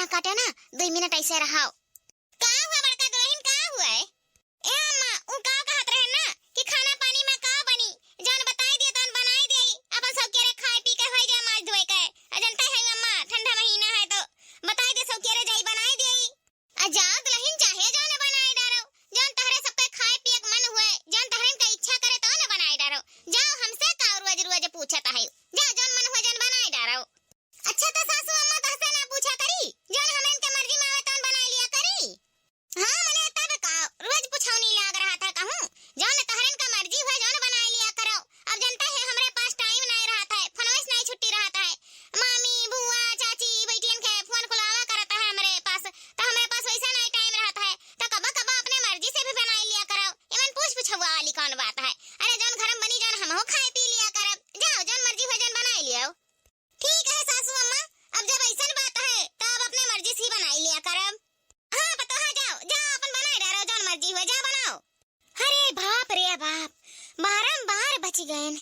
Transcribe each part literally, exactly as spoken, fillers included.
काटे ना, दुई मिनट ऐसे रहाओ। का हुआ बड़का दुलहिन, का हुआ है? ए अम्मा, उ का कहत रहे ना कि खाना पानी में का बनी, जौन बताई दिए तौन बनाई देई, अपन सौकेरे खाए पी के होई जाए माज धोए के। आ जनता है अम्मा, ठंडा महीना है तो बताई दे सौकेरे जाई बनाई देई। आ जाओ दुलहिन, चाहे जौन बनाई डारो, जौन तहरे सबके खाए पिए के मन हुए, जौन तहरन का इच्छा करे तौन बनाई डारो। जाओ, हमसे का रोज रोज पूछत है, जाओ जौन मन हुए जौन बनाई डारो। अच्छा तो सासू अम्मा तहसे ना पूछा करी, जौन हमरन के मर्जी में आवे तौन बनाई लिया करी। हाँ, मने तब का, रोज पुछौनी लाग रहा था कहूँ, जौन तहरन का मर्जी हुए, जौन बनाए लिया करो। अब जनता है, हमरे पास टाइम नहीं रहा था, फोनवे से नहीं छुट्टी रहा था। मामी, बुआ, चाची, बेटियन के फोन खुलावा करता है हमरे पास, तो हमरे पास वैसा नहीं टाइम रहा था, तो कबो कबो अपने मर्जी से भी बनाए लिया करो। इमन पूछ पुछौआ वाली कौन बात है? अरे, जौन घर में बनी, जौन हमहू खाए पी लिया करब। जाओ, जौन मर्जी हुए, जौन बनाए लियो। ठीक है सासू अम्मा, अब जब ऐसन बात है, तो अब अपने मर्जी से ही बनाई लिया करब। हाँ पतोहा, जाओ, जाओ, अपन बनाए डारो, जौन मर्जी हुए, जाओ बनाओ। अरे बाप रे बाप, बारंबार बच गएन।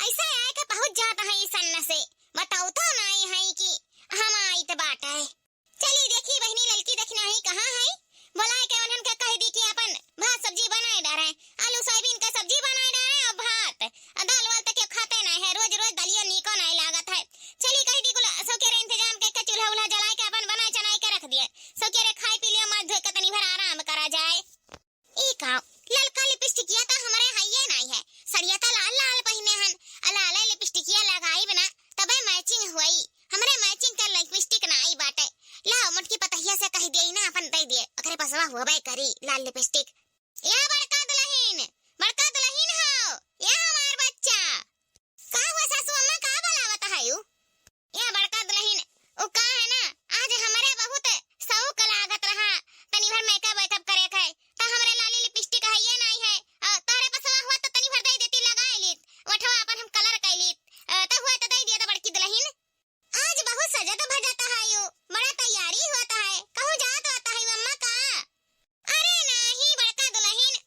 ऐसा आए के पहुँच जात है ई सन्न से, बताओ तो नाई है कि हम आइत बाटे। चली देखी बहिनी, ललकी देखी नाही कहाँ है, बोलाए के उन्हन के कह दी कि अपन भात सब्जी बनाए डारे, आलू सोयाबीन का सब्जी बनाए डारे और भात, और दाल वाल तो केहू खाते नहीं है, रोज रोज दलियो नीको नहीं लागत है। चली कह दी कुल सौकेरे इंतजाम के, के चूल्हा उल्हा जलाए के अपन बनाए चनाए के रख दिए, सौकेरे खाए पी लियो, माथ धोए के तनी भर आराम करा जाए। ई का, ललका लिपस्टिकिया तो हमरे हइये नहीं है, सड़िया तो लाल लाल पहिने हन, आ लाले लिपस्टिकिया लगाई बिना तबे मैचिंग हुई। हमरे मैचिंग का लिपस्टिक ना आई बाटे। लाओ, मोटकी पतहिया से कह दिए ना, अपन दे दिए, ओकरे पसवा होबे करी लाल लिपस्टिक। या बड़का दुलहिन, बड़का दुलहिन हो, या हमार बच्चा। का हुआ सासू अम्मा, का बोलावत है यू? या बड़का दुलहिन, उ का है ना, आज हमरे बहुत शौक लागत रहा, तनी भर मेकअप वेकअप करे के, त हमरे लाली लिपस्टिक हइये नहीं है, अ, तोहरे पसवा हुआ तो तनी भर दे देती, लगाए लीत, ओठवा अपन हम कलर कर लीत, अ, त हुआ तो दे दिया त बड़की दुलहिन। आज बहुत सजत भजत है यू, बड़ा तैयारी होत है, कहूँ जात होत है यू अम्मा का? अरे नाही बड़का दुलहिन,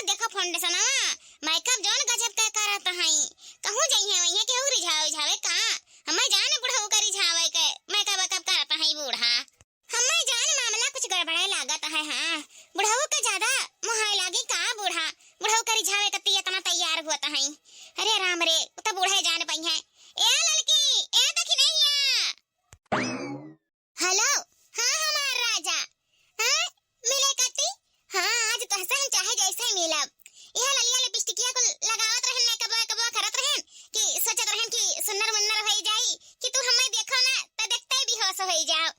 देखा फाउंडेशनवा, मेकअप जौन गजब के करत हई। कहूँ जइहे वइहे केहू रिझावे उझावे का? हमें जाने बुढ़ऊ का रिझावे के, मेकअप वेकअप करत हई बूढ़ा। हमें जान मामला कुछ गड़बड़े लागत है। हाँ, बुढ़ऊ के ज्यादा मोहाय लागी का बूढ़ा? बुढ़ऊ का रिझावे कती इतना तैयार होत हई। अरे राम रे, उ तो बूढ़े जान पइहे। ए ललकी, ए दखिनैया। हेलो, हाँ हमार राजा, हाँ मिले कती? हाँ, आज तोहसे हम चाहे जैसे मिलब। यह ललिया लिपस्टिकिया को लगावत रहन, मेकअप वेकअप करत रहन कि सोचत रहन कि सुन्नर मुन्नर होई जाई कि तू हमें देखो ना तो देखते ही बेहोश होई जाओ।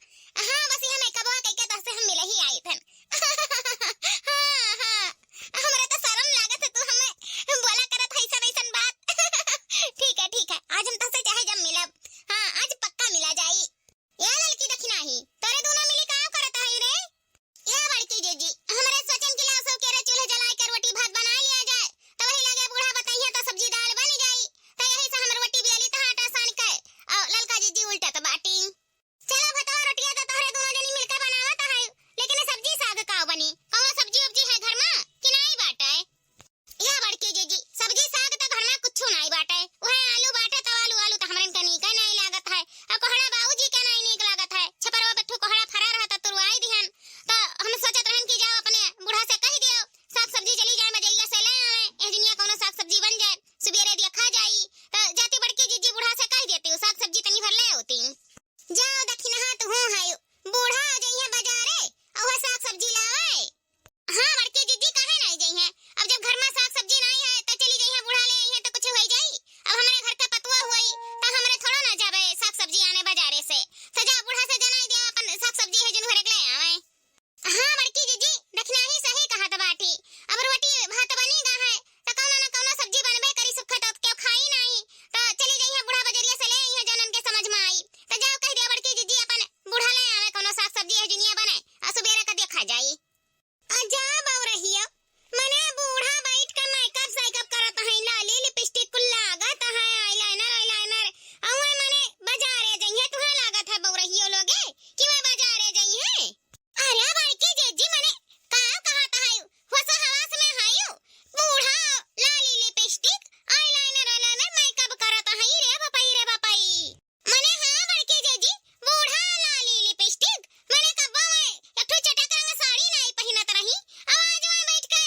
हाँ, बस यह मेकअप कइके तोहसे हम मिले ही आई थन। हाँ, हाँ, हमरा तो शर्म लागत है, तू हमें बोला करत है ऐसन ऐसन बात। ठीक है, ठीक है, आज हम तोहसे चाहे जब मिलब। हाँ, आज पक्का मिला जाई। ए ललकी दखिनही, तोरे दोनों मिली का करत है रे? ए बड़की जीजी, हमरे सोचन की लाओ सो केरे चूल्हे जलाए के रोटी भात बना लिया जाए, तो वही लगे बूढ़ा बतइहे तो सब्जी दाल बन जाई। तो यही से हम रोटी बेली तो आटा सान के, और ललका जीजी उल्टत बाटी। चलो भतवा, रोटिया तो तोहरे दोनों जनी मिलके बनावत है, लेकिन सब्जी साग का बनी? कौनो सब्जी उब्जी है घर में कि नाई बाटे? या बड़की जीजी, सब्जी साग त घर में कुछु नाई बाटे, उहे आलू बाटे, त आलू, आलू त हमरन के नीके नाई लागत है, और कोहड़ा बाबूजी के नाई नीक लागत है। छपरवा पे ठू कोहड़ा फरा रहा त तुरवाई दिहन, त हम सोचत रहन कि जाओ अपने बूढ़ा से कह दियो, साग सब्जी चली जाए बजरिया से ले आवे, एह दुनिया कौनो साग सब्जी बन जाए, सुबेरे दिया खा जाई। त जाती बड़की जीजी बूढ़ा से कह देती, साग सब्जी तनी भर ले होती। जाओ दखिनहा तू हूँ है, बूढ़ा आ जइहे बाजारे, और वह साग सब्जी लावे। हाँ बड़की जीजी, काहे नाई जइहे? अब जब घर में साग सब्जी नाई है, तो चली जइहे, बूढ़ा ले आई है, तो कुछ होई जाई। अब हमरे घर के पतुआ हुई, तो हमरे थोड़ो ना जावे साग सब्जी आने बाजारे से। तो जा बूढ़ा से जनाई दे, अपन साग सब्जी है जिन भरे के ले आवे। हाँ बड़की जीजी, दखिनही सही कहत बाटी। अब रोटी भात बनी गा है, तो कौनो ना कौनो सब्जी बनबे करी, सुखे तो केहू खाई नाई। तो चली जइहे बूढ़ा बजरिया से ले आई है, जनन के समझ में आई। तो जाओ कह दिया बड़की जीजी अपन बूढ़ा ले आवे कौनो साग सब्जी है जुनिया बने, और सुबेरे का देखा जाई। आ जा बउरहिया, मने बूढ़ा बैठ के मेकअप सेकअप करत है, लाली लिपस्टिक कुल लागत है, eyeliner eyeliner, अउए मने बाजारे जइहे, तुहे लागत है बउरहियो लोगे कि वह बाजारे जइहे? अरे बड़की जीजी, मने का कहत है, होश हवास में है यू? बूढ़ा लाली लिपस्टिक, eyeliner eyeliner मेकअप करत है रे बपई रे बपई। मने हाँ बड़की जीजी, बूढ़ा लाली लिपस्टिक, मने कब्बो में एक ठो चटक रंग साड़ी नाई पहिनत रही, अब आज वहाँ बैठ के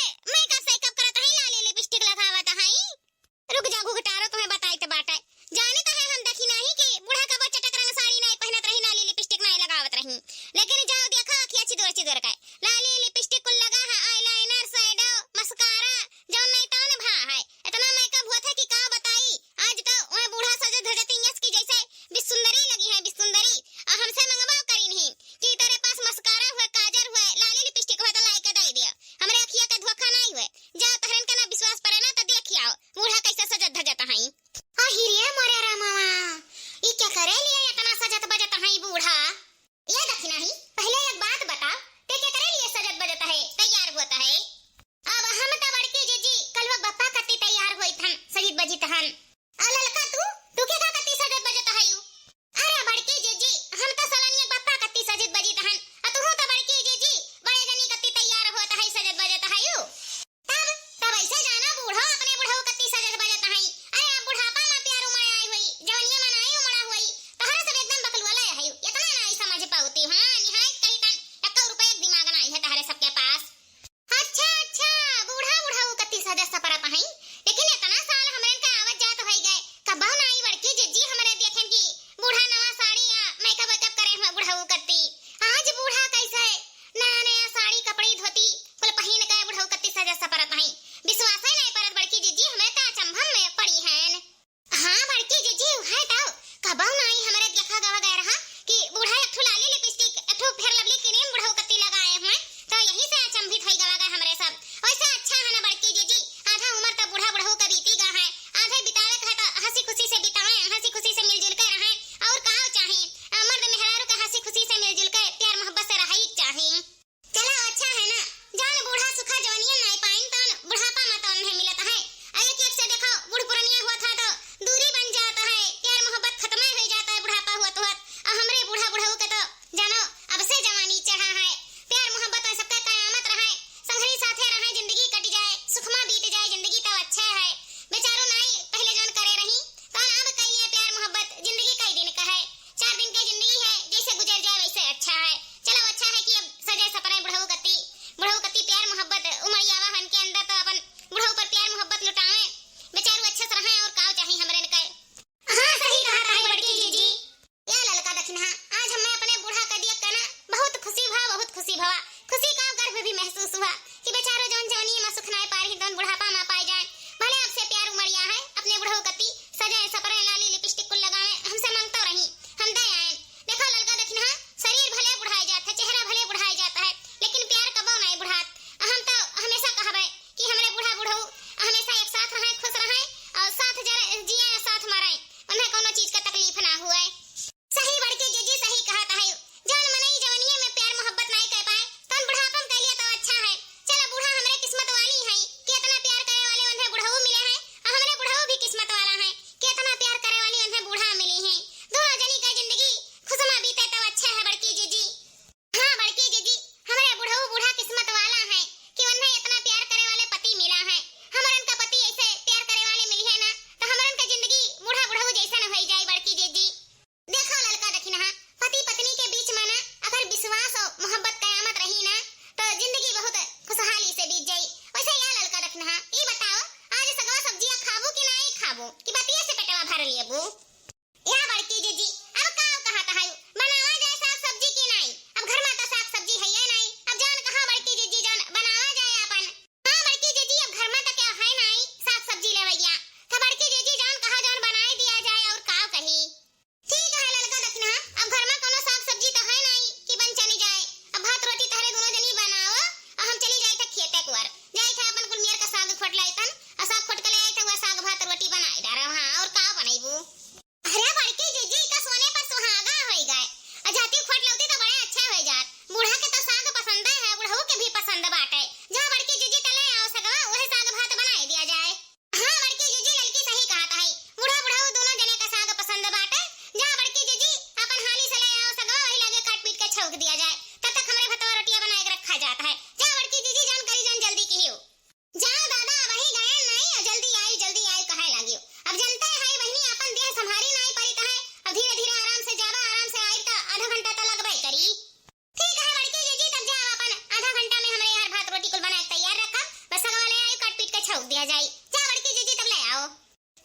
जाई, जा बड़की जीजी तब ले आओ।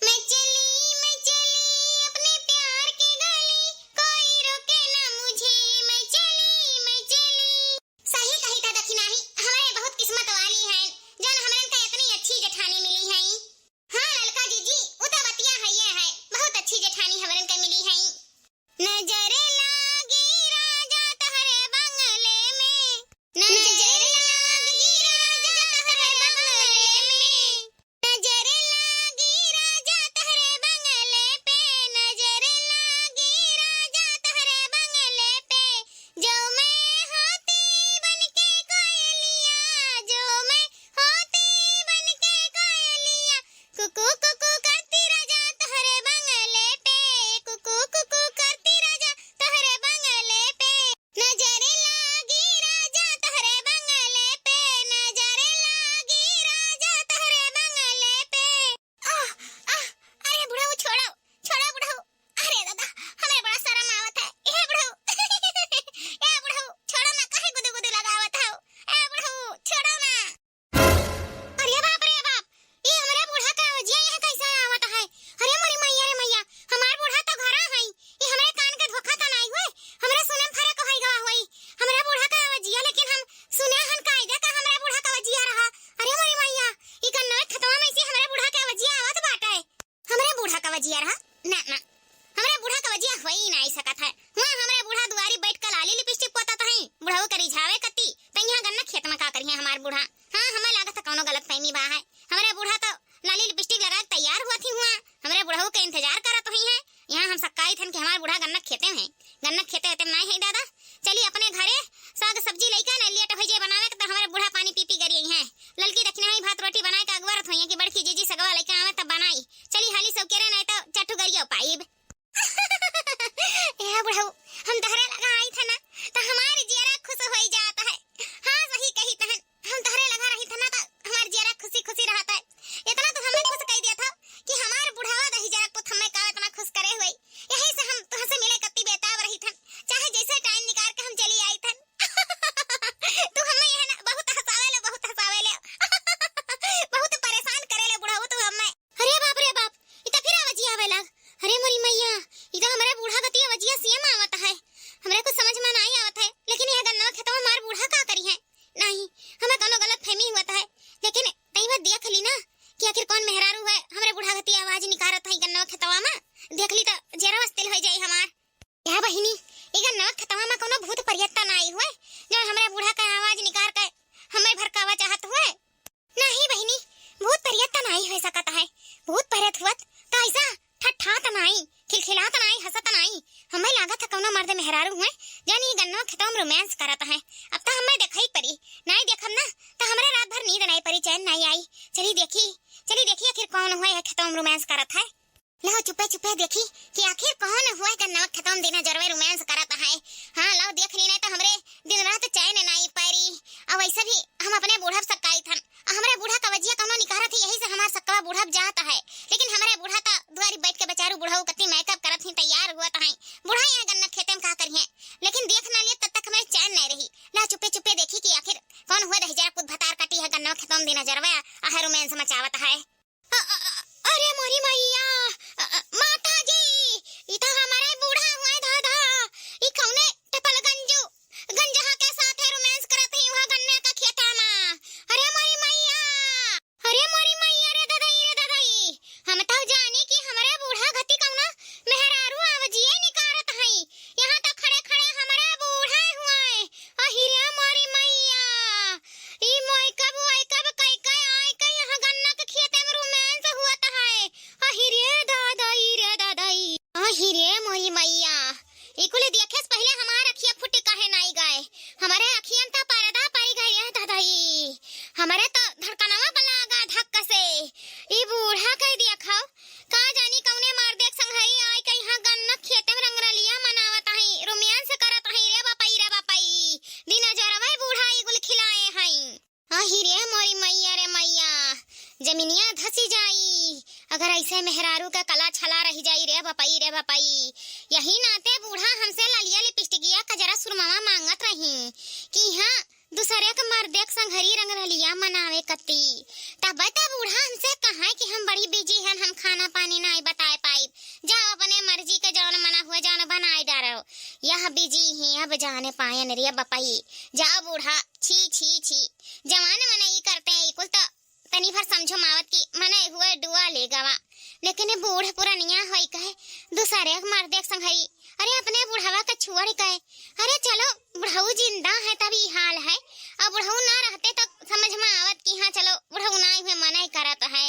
मैं चली, मैं चली अपने प्यार के गली, कोई रोके ना मुझे, मैं चली, मैं चली। सही कही था दखिनाही, हमरे बहुत किस्मत वाली हैं, जौन हमरन का इतनी अच्छी जेठानी मिली हैं। हाँ ललका जीजी, उ तो बतिया है, ये है, बहुत अच्छी जेठानी हमरन का मिली हैं। नजर लागी राजा तहरे बंगले में, नजर लागी राजा तहरे बंगले में, नजर लागी राजा तहरे बंगले पे, नजर लागी राजा तहरे बंगले पे, जो मैं होती बन के कोयलिया, जो मैं होती बन के कोयलिया, कुकू कुकू करती राजा तोहरे बंगले पे, कुकू कुकू करती राजा तोहरे बंगले पे। नजर लागी राजा तोहरे बंगले पे, नजर लागी राजा तोहरे बंगले पे। आह, आह, अरे बुढ़ऊ छोड़ो, छोड़ो बुढ़ऊ। अरे दादा, हमें बड़ा शर्म आवत है। ए बुढ़ऊ, ए बुढ़ऊ, छोड़ो ना, काहे गुदु गुदु लगावत हो? ए बुढ़ऊ, छोड़ो ना। अरे बाप रे बाप, ई हमरे बूढ़ा के अवजिया यहाँ कैसे आवत है? अरे मोरी मैया रे मैया, हमार बूढ़ा तो घरा है, ई हमरे कान के धोखा तो नाई हुए, हमरे सुने में फर्क होई गवा होई। हमरे बूढ़ा के अवजिया, लेकिन हम सुने हन कायदे का हमरे बूढ़ा के अवजिया रहा। अरे मोरी मैया, ई गन्नवे खेतवा में से हमरे बूढ़ा के अवजिया आवत बाटे। हमरे बूढ़ा का वजिया रहा? ना, ना, हमरे बूढ़ा का वजिया होई नाई सकत है। हुआ हमरे बूढ़ा दुआरी बैठ के लाली लिपस्टिक पोतत हई, बुढ़ऊ के रिझावे कती, त यहाँ गन्ना खेत में का करिहे हमार बूढ़ा? हाँ, हमें लागत है कौनो गलत फहमी बा है। हमरे बूढ़ा तो लाली लिपस्टिक लगा के तैयार हुआ थी हुआ, हमरे बुढ़ऊ के इंतजार करत हुई है। यहाँ हम सक्काई थन कि हमार बूढ़ा गन्ना खेते में है, गन्ना खेते वेते में नाई है दादा। चली अपने घरे साग सब्जी लइका न लेट हो जाए बनावे के, त हमरे बूढ़ा पानी पी पी गरियई हैं। ललकी दखिनाही भात रोटी बनाए के अगवरत होइए कि बड़की जीजी सगवा लइका आवे तब बनाई। चली हाली सौकेरे, नहीं तो चट्टू गरियो पाइब। ए बुढ़ऊ, हम तहरे लगा आई था ना, तो हमार जियरा खुश होई जात है। हाँ, सही कही तहन, हम तहरे लगा रही था ना, तो हमार जियरा खुशी खुशी रहत है। इतना तो हमें खुश कह दिया था कि हमार बुढ़ावा दही जरा पुत हमें का इतना खुश करे हुए। यही से हम तुहसे मिले कत्ती बेताब रही थन, चाहे जैसे टाइम निकाल के हम चली आई थन। तू हमें यह ना बहुत हंसावे ले, बहुत हंसावे ले, बहुत परेशान करे ले बुढ़ऊ तू हमें। अरे बाप रे बाप, ई तो फिर आवाजी आवे लाग। अरे मोरी मैया, ई तो हमरे बूढ़ा गति आवाजिया सीएम आवत है। हमरे कुछ समझ में नाई आवत है, लेकिन यह गन्ना खेतवा मार बूढ़ा का करी है? नहीं, हमें कोनो गलत फहमी हुआ है, लेकिन तई बात देख ली ना कि आखिर कौन मेहरारू है, हमरे बूढ़ा गति आवाज निकारत है गन्ना खेतवा में। देख ली तो जरा वस्तिल हो जाई हमार। या बहिनी, ई गन्ना खेतवा में कोनो भूत परियत्ता नाई हुए, जो हमरे बूढ़ा का आवाज निकार के हमें भड़कावा चाहत हुए? नहीं बहिनी, भूत परियत त नाई हो सकत है। भूत परियत हुअत त ऐसा ठठात नाई, खिलखिलात नाई, हंसत नाई। हमें लागत है कौनो मर्द मेहरारू हुए, जानी गन्नो खेतों में रोमांस करत है। अब तो हमें देखई परी, नाई देखब ना त हमरे रात भर नींद नाई परी, चैन नाई आई। चली देखी, चली देखी आखिर कौन हुए है खेतों में रोमांस करत है। लहो चुपे चुपे देखी कि आखिर कौन हुआ है गन्नवा खेतों में दिना जरवे रोमांस करत है। हाँ, लहो देख ली, नहीं तो हमरे दिन रात चैन नाई परी। और वैसे भी हम अपने बूढ़ा से काई थन, और हमरे बूढ़ा का वजिया कौनो निकारत है, यही से हमार सक्कवा बूढ़ा जात है। लेकिन हमरे बूढ़ा तो दुआरी बैठ के बेचारू बुढ़ऊ कत्ती मेकअप करत ही तैयार हुआ तो है। बूढ़ा यहाँ गन्ना खेते में का करिए, लेकिन देख ना लिए तब तक हमें चैन नहीं रही। ला चुपे चुपे देखी कि आखिर कौन हुआ दही जरा पुत भतार कटी है गन्नवा खेतों में दिना जरवे, आह रोमांस मचावत है। अ-, अ-, अ-, अरे मोरी मैया, अ-, अ-, माता जी, ई तो हमारे बूढ़ा हुए दादा, ई कौने टपल गंजू, गंजहा के साथ है रोमांस करत ही वहाँ गन्ने का खेता में। अरे मोरी मैया, अरे मोरी मैया रे ददई, रे ददई, हम तो जानी कि हमारे बूढ़ा गति कौना मेहरारू आवजिए निकारत हई, यहाँ तो खड़े खड़े हमारे बूढ़ा हुए। अहिरे मोरी मैया, ई मोई कब, ओई कब, कई कई आई कई यहाँ गन्ना के खेते में रोमांस हुआ तो है। अहिरे दादाई रे दादाई। अहिरे मोरी मैया, ई कुल देखे से पहले हमार अखिया फुटी काहे नाई गए? हमारे अखियन ता पर्दा पड़ी गई है दादाई। हमारे तो धड़कनवा बलागा धक्का से। ई बूढ़ा कह दिया खाओ, का जानी कौने मर्दे के संघरी आई के यहाँ गन्ना खेते में रंगरलिया मनावत हई, रोमांस करत हई रे बपई, रे बपई। दिना जरवई बूढ़ा ई गुल खिलाए हई। आही रे मोरी मैया रे मैया, जमीनिया धसी जाई, अगर ऐसे मेहरारू का कला छला रही जाई रे बपई, रे बपई। यही नाते बूढ़ा हमसे ललिया लिपस्टिकिया कजरा सुरमवा मांगत रही कि हाँ, दूसरे के मर्दे के संघरी रंगरलिया मनावे कती। तब त बूढ़ा हमसे कहा कि हम बड़ी बिजी हन, हम खाना पानी नाई बताए पाइब, जाओ अपने मर्जी के जौन मना हुआ जौन बनाए डारो। यह बिजी ही अब जाने पायन रे बपई। जाओ बूढ़ा, छी छी छी, जवान मनई करते हैं कुल तो तनी भर समझो मावत की मने हुए डुआ ले गवा। लेकिन ये बूढ़ पुरनिया होई कहे दूसरे के मर्दे के संघरी, अरे अपने बुढ़वा के छोड़ कहे, अरे चलो बुढ़ऊ जिंदा है तब ई हाल है, और बुढ़ऊ ना रहते तो समझ में आवत कि हाँ चलो बुढ़ऊ ना हुए मने करत है।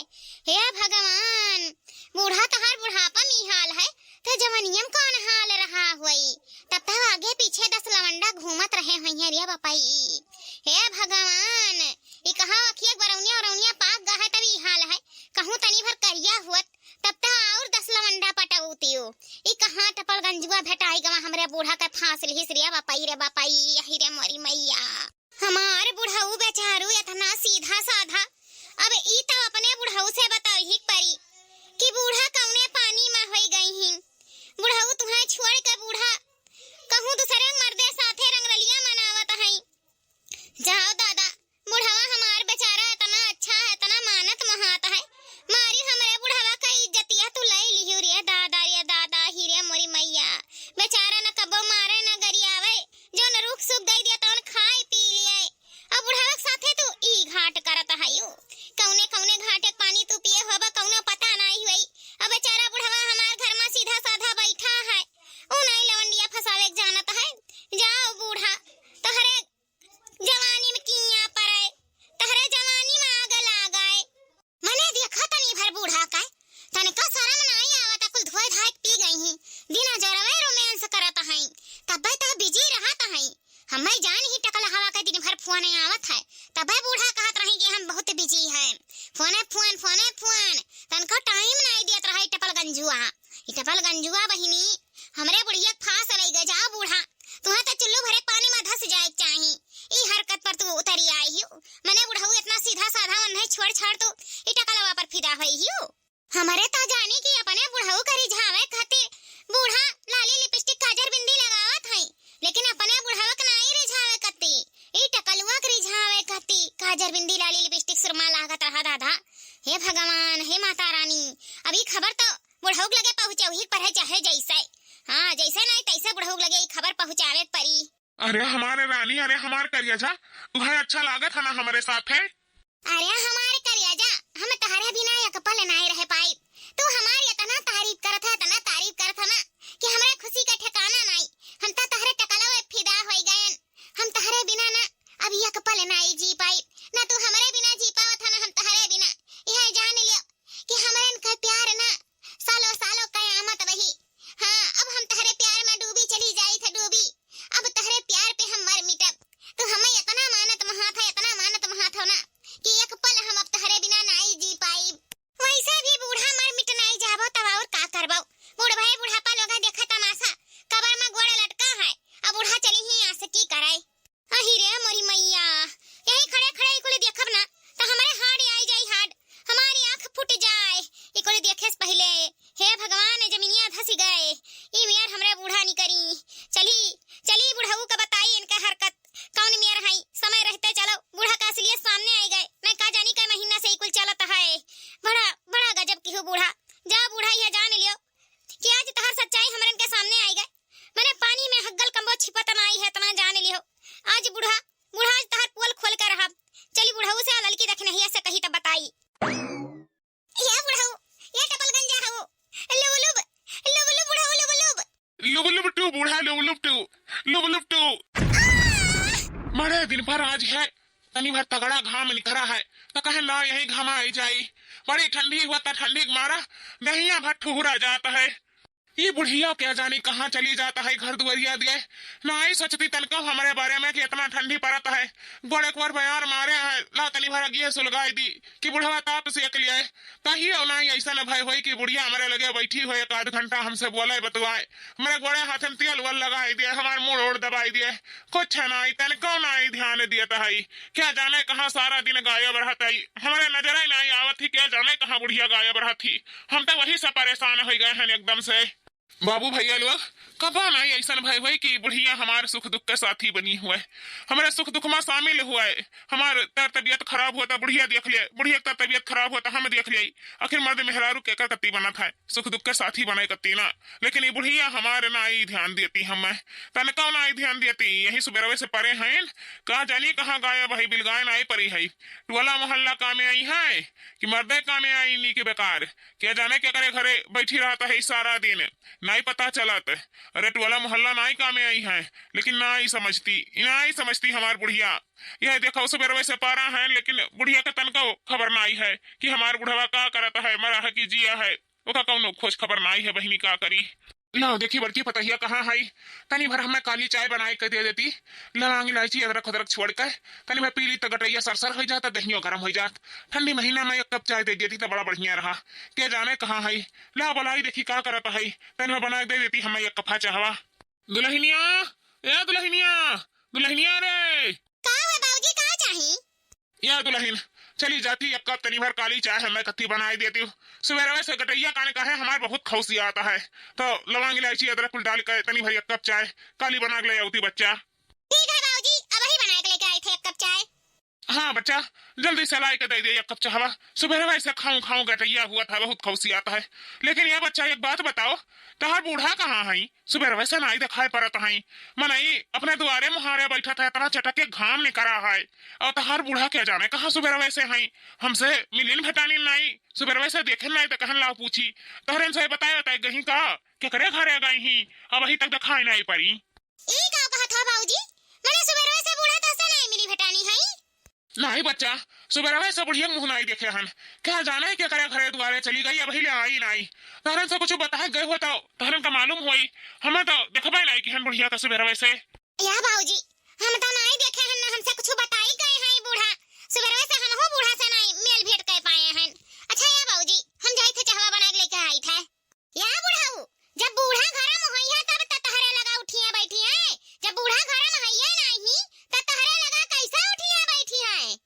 हे भगवान, बूढ़ा तहार बुढ़ापा में ई हाल है, तो जवनिया में कौन हाल रहा होई? तब तक आगे पीछे दस लवंडा घूमत रहे होइहें रे बपई। हे भगवान, ई कहाँ अखिया बरौनिया औरौनिया पाक गा है तब ई हाल है। कहूँ तनी भर करिया हुअत तब तक और दस लवंडा पटौतियो। ई कहाँ टपल गंजुआ भेटाई गवा हमरे बूढ़ा के फांस लिहिस रे बपई रे बपई, यही रे मोरी मैया। हमार बुढ़ऊ बेचारू इतना सीधा साधा। अब ई तब अपने बुढ़ऊ से बताई परी कि बूढ़ा कौने पानी में होई गई ही। बुढ़ऊ तुहें छोड़ के बूढ़ा कहूँ दूसरे मर्दे साथे रंगरलिया मनावत हई। जाओ दादा, बुढ़वा हमार बेचारा इतना अच्छा है, इतना मानत महात है, मारी हमरे बुढ़वा का इज्जतिया तू ले लियो रे दादा, रे दादा, ही रे मोरी मैया। बेचारा न कबो मारे न गरियावे, जौन रूख सूख दे दिया तौन खाए पी लिए। अब बुढ़वा के साथे तू ई घाट करत हयू। कौने कौने घाटे के पानी तू पिए होबा, कौनो पता नाई हुई। अब बेचारा बुढ़वा हमार घर में सीधा साधा बैठा है, ऊ नाई लवंडिया फंसावे के जानत है। जाओ बूढ़ा, तहरे जवानी में किया पड़े, तहरे जवानी में आग लागे। मने देखा तनी भर बूढ़ा का, तनिका शरम नाई आवता, कुल धोए धाए के पी गई ही। दिना जोरवे रोमांस करत हई, तब्बे तह बिजी रहत हई। हमें जान ही टकल हवा के दिन भर फोन आवत है, तब्बे बूढ़ा कहत रही कि हम बहुत बिजी हैं। फोने फोन, फोने फोन, तनिका टाइम नाई देत रहा ई टपल गंजुआ। ई टपल गंजुआ बहिनी, हमरे बुढ़िया के फांस लई गए, जाओ बूढ़ा, तुहें तो चुल्लू भरे पानी में धस जाए के चाही। ई हरकत पर तू उतरी आई ही। मने बुढ़ऊ इतना सीधा साधा मन नहीं, छोड़ छाड़ तू, ई टकलवा पर फिदा होई ही। हमरे तो जानी कि अपने बुढ़ऊ का रिझावे खातिर बूढ़ा लाली लिपस्टिक काजर बिंदी लगावत हई, लेकिन अपने बुढ़ऊ के नाई रिझावे कती। ई टकलुआ के रिझावे कती काजर बिंदी लाली लिपस्टिक सुरमा लागत रहा दादा। हे भगवान, हे माता रानी, अब ई खबर तो बुढ़ऊ के लगे पहुँचे, वही पर है चाहे जैसे। हाँ, जैसे नहीं तैसे बुढ़ऊ के लगे ई खबर पहुँचावे के परी। अरे हमारे रानी, अरे हमार करिया जा, तुहे अच्छा लागत है ना हमरे साथ है? अरे हमारे करिया जा, हम तहरे बिना एक पल नाई रह पाई। तू हमारी इतना तारीफ करत है, इतना तारीफ करत है ना कि हमरे खुशी का ठिकाना नाई। हम तो तहरे टकलवे फिदा होई गयन। हम तहरे बिना ना अब एक पल नाई जी पाई, ना तू हमरे बिना जी पावत है ना हम तहरे बिना। यह जान लियो कि हमरन का प्यार ना सालों सालों कयामत रही। हाँ, अब हम तहरे प्यार में डूबी चली जाई थे डूबी। अब तहरे प्यार पे हम मर मिटब। तू हमें इतना मानत महात है, इतना मानत महात हो ना कि एक पल हम अब तहरे बिना नाई जी पाई। वैसे भी बूढ़ा मर मिट नाई जाबो तब और का करबो? बूढ़ भाई बुढ़ापा लोग देखा तमाशा, कबर में गोड़ लटका है, अब बूढ़ा चली ही आशिकी करे। अही रे मोरी मैया, यही खड़े खड़े ई कुल देखब ना, त हमरे हाड आई जाई हाड, हमारी आँख फूट जाए, ई कुल देखे से पहिले। हे भगवान, जमीनिया धस गए, ई मियार हमरे बूढ़ा नी करी। चली, चली बुढ़ऊ का बताई इनका हरकत, कौन मियार हई, समय रहते चलो, बूढ़ा का असलियत सामने आई गए, मैं का जानी कै महीना से ई कुल चलत है। बड़ा, बड़ा गजब की हो बूढ़ा, जा बूढ़ा यह जान लियो कि आज तहर सच्चाई हमरन के सामने आई गए। मने पानी में हग्गल कम्बो छिपत नाई है, इतना जान लियो। आज बूढ़ा, बूढ़ा आज तहर पोल खोल के रहब। चली बुढ़ऊ से आ ललकी दखिनहिया से कही तब बताई। ये बुढ़ऊ, ये टपल गंजा हऊ। लुबलुब, लुबलुब बुढ़ऊ लुबलुब। लुबलुब टू बूढ़ा, लुबलुब टू, लुबलुब टू। बड़े दिन पर आज है, तनी भर तगड़ा घाम निकरा है, तो कहे ना यही घामा आई जाई। बड़ी ठंडी हुआ तो ठंडी के मारा दहिया भर ठुहुरा जाता है। ये बुढ़िया क्या जानी कहाँ चली जाता है घर दुआरिया दिए। ना आई सोचती तनको हमरे बारे में कि इतना ठंडी पड़त है। गोड़े एक बार बयार मारे हैं, ला तनी भर अगिए सुलगाई दी कि बुढ़वा ताप से अकलियाए। कहियो ना ऐसा न भय होई कि बुढ़िया हमरे लगे बैठी हो एक आध घंटा हमसे बोले बतुआए। हमरे गोड़े हाथ में तेल वेल लगाई दिए, हमार मुड़ ओड़ दबाई दिए। कुछ नाई, तनको नाई ध्यान दियत हई। क्या जाने कहाँ सारा दिन गायब रहत हई। हमरे नजरे नाई आवत ही, क्या जाने कहाँ बुढ़िया गायब रहत ही। हम तो वही से परेशान होई गए हैं एकदम से। बाबू भैया लोग, कबा नाई ऐसन भय हुए कि बुढ़िया हमार सुख दुख के साथी बनी हुए, हमारे सुख दुख में शामिल हुए। हमार तर तबियत खराब होता, बुढ़िया देख ले, बुढ़िया के तर तबियत खराब होता, हम देख ले। आखिर मर्द मेहरारू के कर कत्ती बनत है, सुख दुख के साथी बनाए कत्ती ना। लेकिन ये बुढ़िया हमारे ना ही ध्यान देती, हम तनका ना ही ध्यान देती। यही सुबेरवे से परे हैं, का जानी कहाँ गायब है, बिलगाए नाई परी है। टोला मोहल्ला कामे आई है कि मर्दे कामे आई नी के बेकार। क्या जाने क्या करे घरे बैठी रहता है सारा दिन, नाई पता चलत। अरे टोला मोहल्ला नाई कामे आई है, लेकिन नाई समझती, नाई समझती हमार बुढ़िया। यह देखो सुबेरवे से पारा है, लेकिन बुढ़िया के तनको खबर नाई है कि हमार बुढ़वा का करत है, मरा है कि जिया है। ओका कौनो खोज खबर नाई है बहिनी, का करी। लाओ देखी बड़की पतहिया कहाँ है, तनी भर हमें काली चाय बनाए के दे देती। लौंग इलायची अदरक उदरक छोड़ के तनी भर पी ली तो गटैया सरसर हो जाता, दहियो गरम हो जात। ठंडी महीना में एक कप चाय दे देती तो बड़ा बढ़िया रहा। के जाने कहाँ है, लाओ बुलाई देखी का करत है, तनी भर बना के दे देती हमें एक कपा चाहवा। दुल्हनिया, ए दुल्हनिया, दुल्हनिया रे। का है बाबूजी, का चाही? या दुल्हन, चली जाती एक कप तनी भर काली चाय हमें कत्ती बनाई देती। सुबेरवे से गटैया काने का है, हमार बहुत खौसी आता है। तो लौंग इलायची अदरक कुल डाल के तनी भर एक कप चाय काली बना के ले आउती बच्चा। ठीक है बाबूजी, अबही बना के लेके आई थे एक कप चाय। हाँ बच्चा, जल्दी से लाई के दे दे एक कप चाहवा। सुबेरवे से खाऊं खाऊं गटैया हुआ था, बहुत खौसी आता है। लेकिन ये बच्चा एक बात बताओ, तहार बूढ़ा कहाँ है? सुबेरवे से नाई देखाई परत हई। मनई अपने दुआरे मुहारे बैठत है, इतना चटक के घाम निकरा है। और तहार बूढ़ा क्या जाने कहाँ सुबेरवे से हई, हमसे मिलिन भेटानी नाई, सुबेरवे से देखे नाई तो कहन लाओ पूछी। तोहरे से बताए बताए गही का, केकरे घरे गई ही, अबही तक देखाई नाई परी। ई का कहत हो बाबूजी? मने सुबेरवे से बूढ़ा तोहसे नाई मिली भेटानी हई? नाई बच्चा, सुबेरवे से बुढ़िया मुँह नाई देखे हन। क्या जाने केकरे घरे दुआरे चली गई, अबही ले आई नाई। तहरन से कुछ बताए गए हो तो तहरन का मालूम होई, हमें तो देखबे नाई कि हन बुढ़िया का सुबेरवे से। या बाबूजी, हम तो नाई देखे हन, ना हमसे कुछ बताई गए हैं बूढ़ा। सुबेरवे से हमहू बूढ़ा से नाई मेल भेंट कर पाए हैं। अच्छा या बाबूजी, हम जाई थे चाहवा बना के लेके आई थे। या बुढ़ऊ, जब बूढ़ा घर में होई है तब त तहरे लगा उठिए बैठी है। जब बूढ़ा घर में हइये नाही, त तहरे लगा कैसे उठिए बैठी है?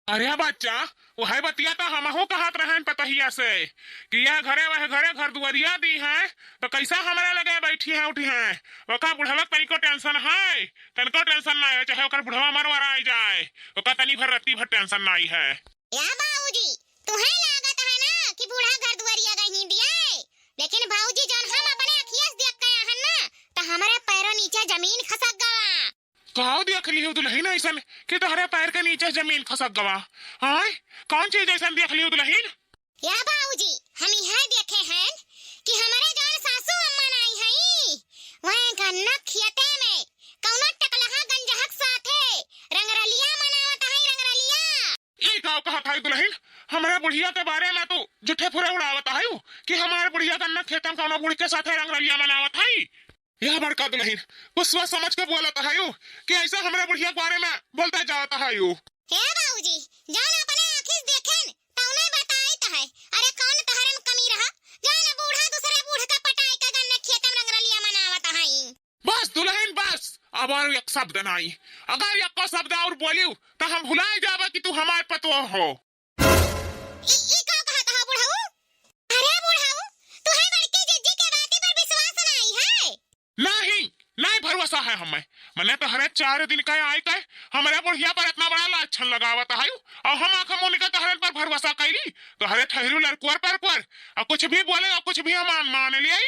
अरे बच्चा, वह बतिया तो हमहू कहत रहन पतहिया से कि यह घरे वह घरे घर दुआरिया दी है, तो कैसा हमरे लगे बैठी है उठी है? ओका बुढ़वा के तनिको टेंशन है, तनिको टेंशन ना है, चाहे ओकर बुढ़वा मरवराई जाए, ओका तनी भर रत्ती भर टेंशन नाई है। या बाबूजी, तुहे लागत है ना कि बूढ़ा घर दुआरिया गई दिए, लेकिन बाबूजी जौन हम अपने अखिया से देख के आहन ना, तो हमारे पैरों नीचे जमीन खसक गवा। काव देख लियो दुल्हन ऐसन कि तोहरे पैर के नीचे जमीन खसक गवा? आय, कौन चीज ऐसन देख लियो दुल्हन? या बाबूजी, हम यह देखे हैं कि हमारे जौन सासू अम्मा नाई हई, वह गन्ना खेते में कौनो टकलहा गंजहक साथे रंगरलिया मनावत हई, रंगरलिया। ई का कहत है दुल्हन? हमरे बुढ़िया के बारे में तू झूठे फुरे उड़ावत है कि हमारे बुढ़िया गन्ना खेतन कौनो बूढ़ के साथे रंगरलिया मनावत है। यह बड़का दुल्हन, कुछ सोच समझ के बोलत है कि ऐसा हमरे बुढ़िया के बारे में बोलते जावत है। हे बाबूजी, जौन अपने आँखी से देखेन, तौने बताइत है। अरे कौन तहरे में कमी रहा, जौन बूढ़ा दूसरे बूढ़ का पटाई का गन्ना खेतन रंगरलिया मनावत है। बस दुल्हन बस, अब और एक शब्द नाई। अगर एको शब्द और बोलियो तो हम भुलाई जाबे कि तू हमार पतोह हो। ई, ई का कहत हो बुढ़ऊ? अरे बुढ़ऊ, तुहे बड़की जिज्जी के बाती पर विश्वास नाई है? नहीं, नहीं भरोसा है हमें। मने तोहरे चार दिन का आय के हमरे बुढ़िया पर इतना बड़ा लाछन लगावत है, और हम आँख मूंद के तोहरे पर भरोसा कैली। तोहरे ठहरू लड़कुअर पर कुअर, और कुछ भी बोले और कुछ भी हम मान ले।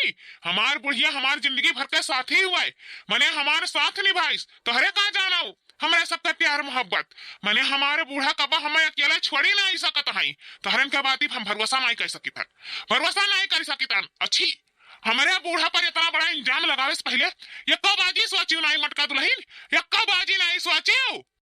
हमार बुढ़िया हमार जिंदगी भर के साथी हुए, मने हमार साथ निभाइस। तोहरे का जानो हमरे सबके प्यार मोहब्बत, मने हमारे बूढ़ा कबा हमें अकेला छोड़ी नहीं सकत है। तोहरन के बाती हम भरोसा नहीं कर सकित हन, भरोसा नहीं कर सकित हन। अच्छी, हमरे बूढ़ा पर इतना बड़ा इल्जाम लगावे से पहले एको बाजी सोचियो नहीं मटका दुल्हन, एको बाजी नहीं सोचियो।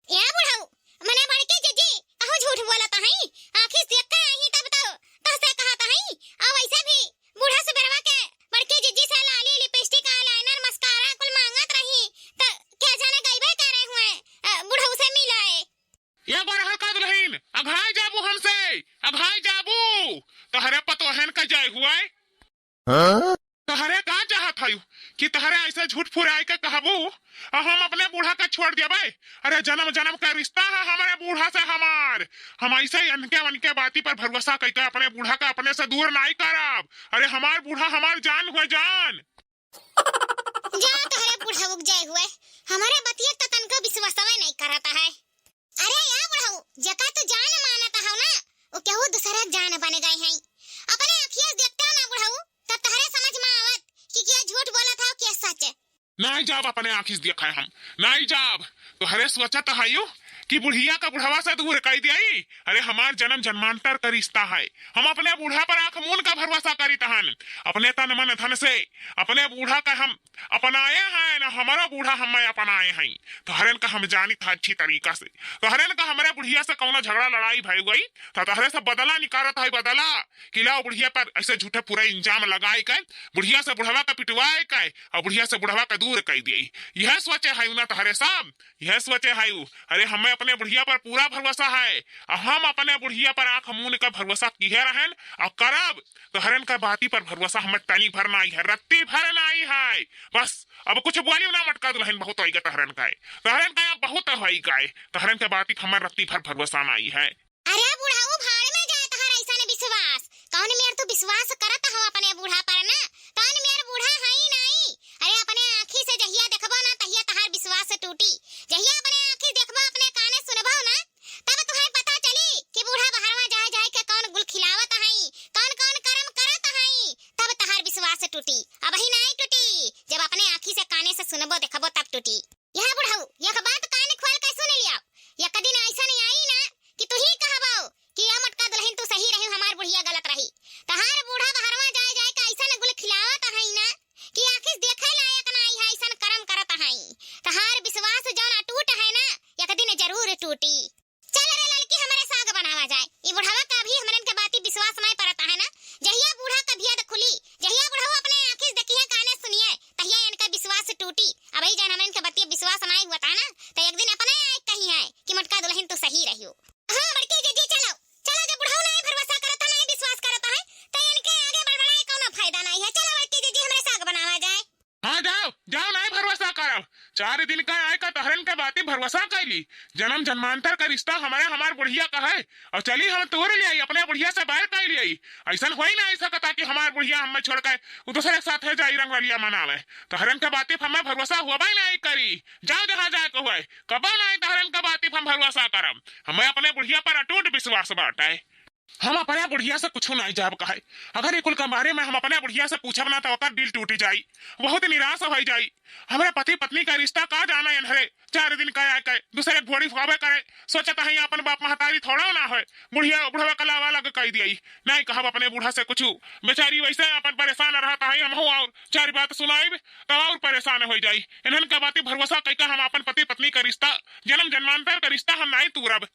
या बुढ़ऊ, मने बड़की जिज्जी कहूँ झूठ बोलत हई, आँखी से देख के आई तब तो तोहसे कहत हई। आ वैसे भी बूढ़ा सुबेरवा के बड़की जिज्जी से लाली, लिपस्टिक, eyeliner, mascara कुल मांगत रही, त क्या जाने गईबे करे हुए, अ, बुढ़ऊ से मिले। ये बार हल्का दुल्हन, अघाई जाबू हमसे, अघाई जाबू। तोहरे पतोहन का जाय हुए। हाँ? तोहरे का चाहत हयू कि तहरे ऐसे झूठ फुराई के कहबू, आ हम अपने बूढ़ा के छोड़ देबे? अरे, जनम जनम का रिश्ता है हमरे बूढ़ा से हमार। हम ऐसे ही अनके वनके बाती पर भरोसा कइके अपने बूढ़ा के अपने से दूर नाई करब। अरे, हमार बूढ़ा हमार जान हुए, जान। जा तहरे बुढ़ऊ के जय हुए, हमरे बतिया त तनको विश्वासवे नहीं करत है। अरे या बुढ़ऊ, जेका तू जान मानत हौ ना, वो केहू दूसरे के जान बन गए हैं। अपने अखिया से देखते हो ना बुढ़ऊ, तब तहरे समझ में आवत कि के झूठ बोलत हौ, के सच। नाई जाब अपने आँखी से देखे हम, नाई जाब। तोहरे सोचत हयू कि बुढ़िया का बुढ़वा से दूर कई दियाई। अरे हमार जन्म जन्मांतर का रिश्ता है, हम अपने बूढ़ा पर आँख मून का भरोसा करीत हन। अपने तन मन धन से अपने बूढ़ा का हम अपनाए हैं, न हमारा बूढ़ा हमें अपनाए हैं। तोहरन का हम जानित है अच्छी तरीका से, तोहरन का हमरे बुढ़िया से कौनो झगड़ा लड़ाई भई गई, तो तोहरे से बदला निकारत है, बदला। कि लाओ बुढ़िया पर ऐसे झूठे पूरा इल्जाम लगाए के, बुढ़िया से बुढ़वा का पिटवाए के, और बुढ़िया से बुढ़वा का दूर कई दिए। यह सोचे है ना तोहरे सब, यह सोचे है उ। अरे हमें अपने बुढ़िया पर पूरा भरोसा है, और हम अपने बुढ़िया पर आँख मून का भरोसा किहे रहन और करब। तोहरन का बाती पर भरोसा हमें तनी भर नाई है, रत्ती भर नाई है। बस अब कुछ बोलियो ना मटका दुल्हन, बहुत होइगा तोहरन का, तोहरन का अब बहुत होइगा, तोहरन के बाती पर हमें रत्ती भर भरोसा नाई है। अरे बुढ़ऊ, भाड़ में जाए तोहार ऐसन विश्वास। कौन मेर तू विश्वास करत हो अपने बूढ़ा पर ना? कौन मेर बूढ़ा है ही नाई। अरे अपने आँखी से जहिया देखबो ना तहिया तोहार विश्वास टूटी। जहिया अपने आँखी देखबो, अपने काने सुनबो ना, तब तुहैं पता चली कि बूढ़ा बहरवा जाए जाए के कौन गुल खिलावत हई, कौन कौन करम करत हई, तब तोहार विश्वास टूटी। अबही नाई टूटी, जब अपने आँखी से काने से सुनबो देखबो तब टूटी। यह बुढ़ऊ, यह बात कान खोल के सुन लिया। यक दिन ऐसन आई ना कि तू ही कहबो कि या मोटका दुल्हन तू सही रही, हमार बुढ़िया गलत रही। तोहार बूढ़ा बहरवा जाए जाए के ऐसन गुल खिलावत हई ना कि आँखी से देखे लायक नाई है, ऐसन करम करत हई। तोहार विश्वास जौन अटूट है ना, यक दिन जरूर टूटी। चल रे ललकी, हमरे साग बनावा जाए। ई बुढ़वा का अभी हमरन के बाती विश्वास नाई परत है ना। जहिया बूढ़ा का भेद खुली, जहिया बुढ़ऊ अपने आँखी से देखिए, काने सुनिए, तहिया इनका विश्वास टूटी। अबही जौन हमरन के बाती विश्वास नाई हुआ था ना, तो एक दिन अपने आए कही है कि मोटका दुल्हन तू सही रहियो। हाँ बड़की जीजी, चलो, चलो, जब बुढ़ऊ नाई भरोसा करत है, नाई विश्वास करत है, तो इनके आगे बड़बड़ाए कौनो फायदा नाई है। चलो बड़की जीजी, हमरे साग बनावा जाए। हाँ, जाओ, जाओ, नाई भरोसा करब। चार दिन का आए का तोहरन के बाती भरोसा कैली। जन्म जन्मांतर का रिश्ता हमारे, हमार बुढ़िया का है। और चली हम तोड़ ले आई, अपने बुढ़िया से बैर कैली आई। ऐसन होई ना सकता कि हमार बुढ़िया हमें छोड़ के उ दूसरे के साथ है जाई रंगरलिया मनावे। तोहरन के बाती पर हमें भरोसा हुआ भाई नाई करी। जाओ जहाँ जाए के हुए, कबो नाई तोहरन के बाती पर हम भरोसा करब। हमें अपने बुढ़िया पर अटूट विश्वास बाटे। हम अपने बुढ़िया से कुछो नाई जाब कहे। अगर ई कुल के बारे में हम अपने बुढ़िया से पूछब ना, तो ओकर दिल टूटी जाई, बहुत निराश होई जाई। हमरे पति पत्नी का रिश्ता का जाना इन्हरे। चार दिन का आके दूसरे घोड़ी फुआवे करे, सोचत हई अपन बाप महतारी थोड़ा ना होए। बुढ़िया बुढ़वा का लावा लग कई दियाई। नाई कहब अपने बूढ़ा से कुछू, बेचारी वैसे अपन परेशान रहत हई, हमहू और चार बात सुनाइब तो और परेशान होई जाई। इन्हन का बाती भरोसा कई का हम अपन पति पत्नी का रिश्ता, जन्म जन्मांतर का रिश्ता हम नाई तूरब।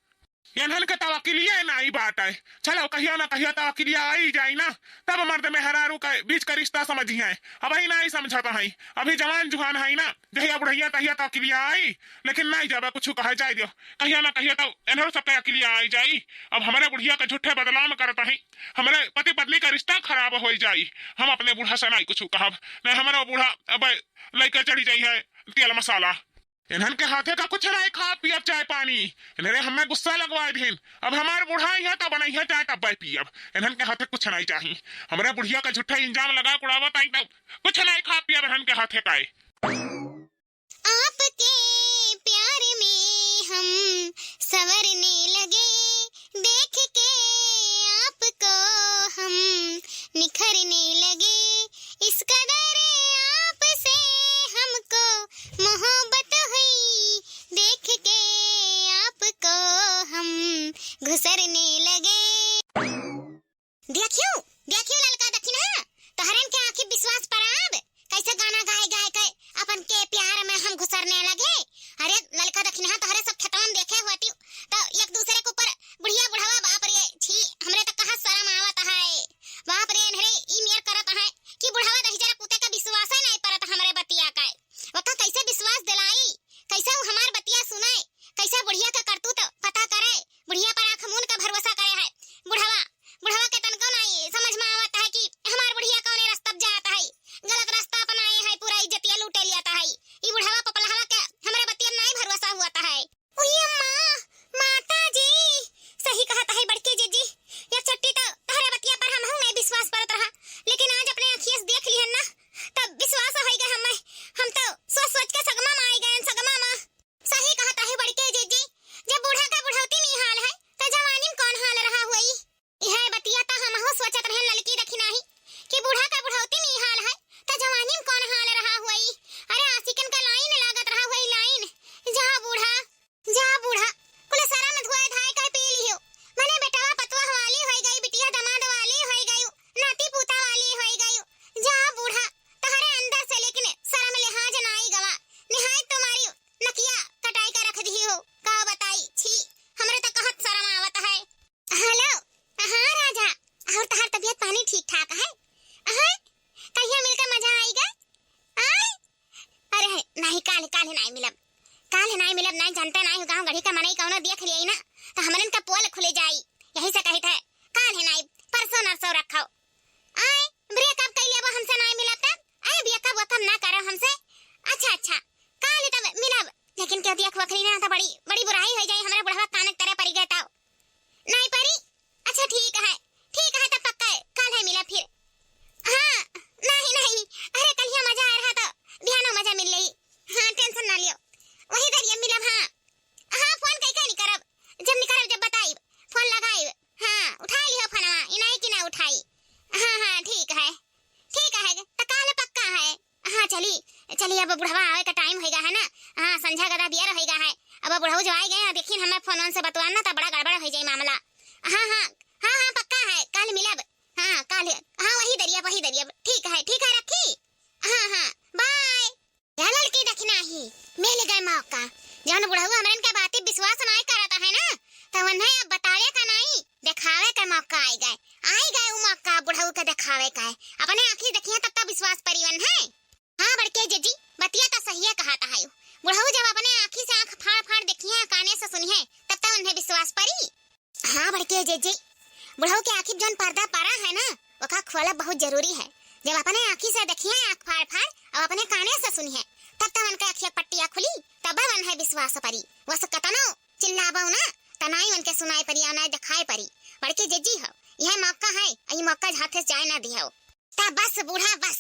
इन्हन के तवकिलिया नाई बाटे। चलो, कहियो ना कहियो तवकिलिया आई जाई ना, तब मर्द मेहरारू के बीच का रिश्ता समझिहैं। अबही नाई समझत हई, अभी जवान जुहान हई ना, जहिया बुढ़िया तहिया तवकिलिया आई, लेकिन नाई जाबे कुछू कहे जाए दियो। कहियो ना कहियो तो इन्हरो सबके अकिलिया आई जाई। अब हमरे बुढ़िया के झूठे बदनाम करत हई, हमरे पति पत्नी का रिश्ता खराब होई जाई। हम अपने बूढ़ा से नाई कुछू कहब, नाई हमरो बूढ़ा अब लइके चढ़ी जाई है तेल मसाला। इन्हन के हाथे का कुछ नाई खाब पियब चाय पानी। इन्हरे हमें गुस्सा लगवाए दिहिन। अब हमार बुढ़ाई है तब नहीं है चाय तब पियब। इन्हन के हाथे कुछ नाई चाही। हमरे बुढ़िया का झूठा इल्जाम लगा उड़ावत आई तब कुछ नाई खाब पियब इन्हन के हाथे का। आपके प्यार में हम संवरने लगे, देख के आपको हम निखरने लगे, इस कदर आपसे हमको मोहब्बत हुई, देख के आपको हम घुसरने लगे। देखियो, देखियो ललका दखिनहा, तोहरन के आँखी विश्वास पर आब, कैसे गाना गाए गाए के अपन के कौनो देख लियाई ना, त हमरन का पोल खुले जाई। यही से कहित है, काल्हे नाई, परसों नरसों रखो। आए, breakup कइ लेबो हमसे नाई मिलब तब? आए, breakup वेकअप ना करो हमसे। अच्छा, अच्छा, काल्हे तब मिलब, लेकिन केहू देख वख ली ना त बड़ी, बड़ी बुराई होइ जाई, हमरा बुढ़वा कानक तरे परी गए तब। नाई परी? अच्छा, ठीक है, ठीक है, तब पक्का है, काल्हे मिलब फिर। हाँ, नहीं, नहीं, अरे, कलिया मजा आए रहा तो बिहानो मजा मिल लेई। हाँ, tension ना लियो, वही दरिया मिलब। हाँ, हाँ, phone कई का नहीं करब, जब नहीं करब, जब बताइब, phone लगाइब। हाँ, उठाई लियो फोनवा, ई नाई कि ना उठाई। हाँ, हाँ, ठीक है, ठीक है, त काल्हे पक्का है। हाँ, चली, चली, अब बुढ़वा आवे का time होइगा है ना। हाँ, संझा गदा बियर होइगा है। अब बुढ़ऊ जो आइ गए हैं, देखिन हमें फोन वोन से बतवान ना, त बड़ा गड़बड़ होइ जाई मामला। हाँ, हाँ, हाँ, हाँ, पक्का है, काल्हे मिलब। हाँ, काल्हे, हाँ, वही दरिया, वही दरिया। ठीक है, ठीक है, रखी। हाँ, हाँ, bye। या ललकी दखिनाही, मिल गए मौका। जौन बुढ़ऊ हमरन के बाती विश्वास नाई करत है ना, त उन्हें अब बतावे का नाई, देखावे का मौका आइ गए। आइ गए उ मौका बुढ़ऊ के देखावे का है। अपने आँखी देखिए तब तो विश्वास परी उन्हें। हाँ बड़के जीजी, बतिया त सहिए कहत है। बुढ़ऊ जब अपने आँखी से आँख फाड़ फाड़ देखिए, काने से सुनिए, तब तो उन्हें विश्वास परी। हाँ बड़के जीजी, बुढ़ऊ के आँखी जौन पर्दा परा है ना, ओका खोलब बहुत जरूरी है। जब अपने आँखी से देखिए आँख फाड़ फाड़ और अपने काने से सुनिए, तब तो उनके आँखिया पट्टिया खुली, तब उन्हें विश्वास परी। वस कतनो चिल्लाबो ना, त नाई उनके सुनाई परी और नाई देखाई परी। बड़के जीजी हो, यह मौका है, ई मौका हाथे से जाए ना दिहो। त बस बूढ़ा बस,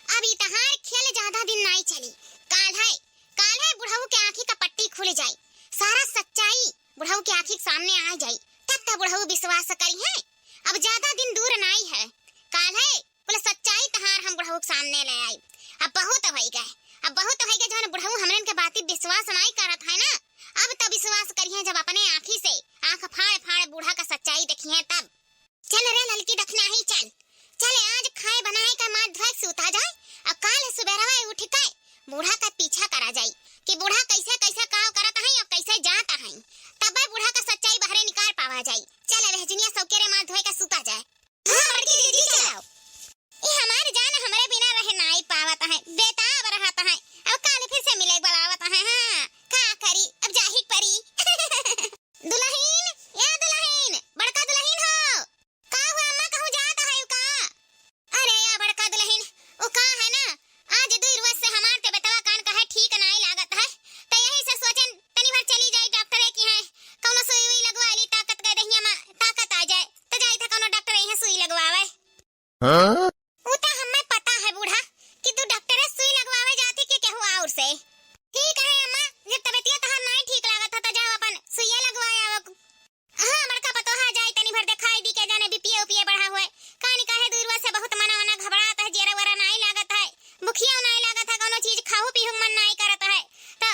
अब ई तहार खेल ज्यादा दिन नाई चली। काल्हे, काल्हे बुढ़ऊ के आँखी का पट्टी खुल जाई, सारा सच्चाई बुढ़ऊ के आँखी के सामने आ जाई, तब त बुढ़ऊ विश्वास करिहे। अब ज्यादा दिन दूर नाई है, काल्हे कुल सच्चाई तहार हम बुढ़ऊ के सामने ले आई। अब बहुत होइ गए, अब बहुत होइ गए, जौन बुढ़ऊ हमरन के बाती विश्वास नाई करत है ना, अब त विश्वास करिहे जब अपने आँखी से आँख फाड़ फाड़ बूढ़ा का सच्चाई देखिहे तब। चल रे ललकी दखिनाही, चल, चल आज खाए बनाए का माथ धोए के सूता जाए, अब काल्हे सुबेरवा उठ के बूढ़ा का पीछा करा जाई कि बूढ़ा कैसे कैसे काम करत है और कैसे जात है, तब बूढ़ा का सच्चाई बहरे निकाल पावा जाई। चल अब हजनिया सौकेरे माथ धोए के सूता जाए। हाँ बड़की जीजी चलाओ। ई हमार जान हमरे बिना रह नाई पावत है, बेताब रहत है, अब काल्हे फिर से मिले बुलावत है। हाँ का करी, अब जाही परी। दुलहिन, ए दुलहिन, बड़का दुलहिन हो, का हुआ अम्मा, कहूँ जात है का? अरे या बड़का दुलहिन, उ का है ना, आज दुई रोज से हमार तबियतवा कान का है ठीक नाई लागत है, त यही से सोचेन तनी भर चली जाई डॉक्टरे की है, कौनो सुई उई लगवा ली, ताकत गए दहिया मा ताकत आ जाए, त जाई था कौनो डॉक्टर यहाँ सुई लगवावे। हाँ? उ त हमें पता है बूढ़ा कि तू डॉक्टरे सुई लगवावे जाती कि केहू और से। ठीक है अम्मा, जब तबियतिया तहार नाई ठीक लागत है त जाओ अपन सुइया लगवाए आवो। हाँ बड़का पतोहा, जाई तनी भर देखाई दी के जाने बीपीए उपीए बढ़ा हुए। कानी काहे दूरवा से बहुत मना वना घबरात है, जेरा वरा नाई लागत है, बुखिया नाई लागत है, कौनो चीज खाहू पीहू मन नाई करत है। त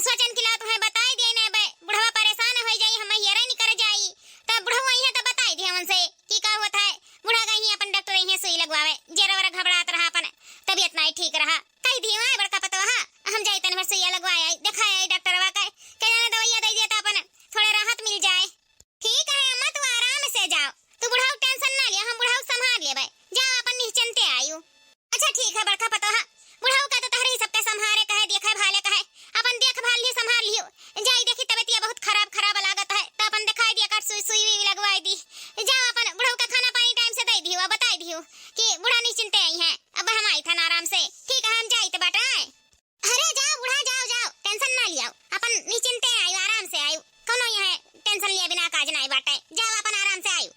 सोचन कि ला तुम्हें बताई दिए ना बे, बुढ़वा परेशान हो जाई, हम हेरा नहीं कर जाई। त बुढ़वा यहाँ त बताई दिए उनसे कि का होत है, बुढ़ा गई अपन डॉक्टर यहाँ सुई लगवावे, जेरा वरा घबरात रहा, अपन तबियत नाई ठीक रहा। कही दिए बड़का पतोहा, हम जाई तनी भर सुइया लगवाए आई, देखाए आई डॉक्टरवा के, के जाने दवाइया दे दिया त अपन थोड़े राहत मिल जाए। ठीक है अम्मा, तू आराम से जाओ, तू बुढ़ऊ tension ना लिया, हम बुढ़ऊ संभाल लेबे। जाओ अपन निश्चिंते आयु। अच्छा ठीक है बड़का पतोहा, बुढ़ऊ का तो तहरे ही सबके संभारे कहे, देखे भाले कहे, अपन देखभाल लियो, संभाल लियो। जाई देखी तबियतिया बहुत खराब खराब लागत है, त अपन देखाई दिया कर सुई सुई भी लगवाई दी। जाओ अपन बुढ़ऊ का खाना पानी time से दे दियो, बताई दियो कि बुढ़ा निश्चिंते आई हैं, अब हम आई थन आराम से। ठीक है हम जाई त बाटे। अरे जाओ बूढ़ा, जाओ, जाओ, tension ना लियाओ, अपन निश्चिंते आयु, आराम से आयु, कौनो यहाँ tension लिया बिना काज नाई बाटे, जाओ अपन आराम से आयु।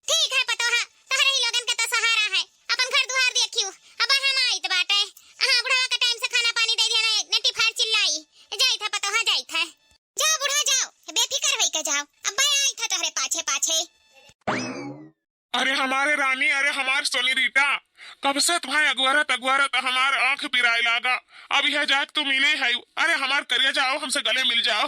ठीक है पतोहा, तहरे ही लोगन के तो सहारा है, अपन घर दुआर देखियो, अब हम आइत बाटे। हाँ बुढ़वा के time से खाना पानी दे दिया ना, नेटी फाड़ चिल्लाई, जाइत है पतोहा, जाइत है। जाओ बूढ़ा जाओ, बेफिकर होई के जाओ, अब आइत है तोहरे पाछे पाछे। अरे हमारे रानी, अरे हमार सोनी रीटा, कब से तुम्हें अगुआरत अगुआरत हमार आँख पिराए लागा। अब यह जात तू मिले है, अरे हमार करिया जाओ, हमसे गले मिल जाओ।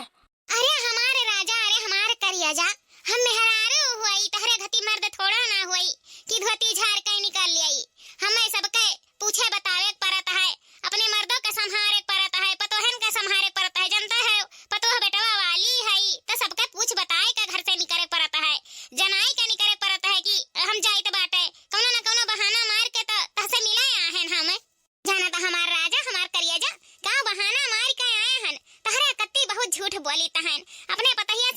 अरे हमार राजा, अरे हमार करिया जा, हम मेहरारू हुई, तहरे घती मर्द थोड़ा ना हुई कि धोती झार के निकाल लियाई। हमें सबके पूछे बतावे के परत है, अपने मर्दों के संभारे के परत है, पतोहन के संभारे के परत है, जनता है पतोह बेटवा वाली है, त सबके पूछ बताए के घर से निकरे के परत है, जनाई के निकरे के परत है कि हम जाइत बाटे, कौनो न कौनो बहाना मार के त तहसे मिले आए हैं हम। जाना त हमार राजा, हमार करिया जा, का बहाना मार के आए हैं, तहरे कत्ती बहुत झूठ बोली तहन, अपने पतहिया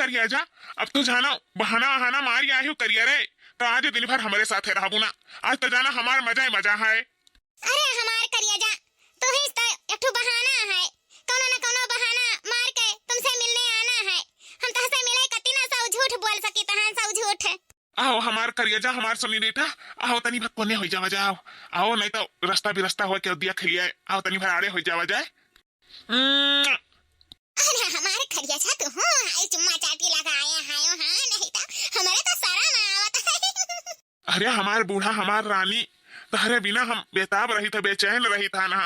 करिया जा, अब तू जानो, बहाना वहाना मार आए हो करिया रे, तो आज दिन भर हमरे साथे रहबू ना। आज तो जाना हमार मजा ही मजा है। अरे हमार करिया जा, तू ही तो एक ठो बहाना है, कौनो न कौनो बहाना मार के तुमसे मिलने आना है। हम तहसे मिले कती ना सौ झूठ बोल सकी तहन सौ झूठ। आओ हमार करिया जा, हमार सोनी बेटा, आओ तनी भर कोने हो जावा जाओ। आओ नहीं तो रास्ता भी रास्ता हो के दिया खेलिया, आओ तनी भर आड़े हो जावा जाए। उम्म। अरे हमार करिया जा तू, हूँ, आई चुम्मा चाटी लगाए आयो, हाँ, नहीं तो हमारे तो शर्म आवत है। अरे हमार बूढ़ा, हमार रानी, तहरे बिना हम बेताब रही था, बेचैन रही था ना।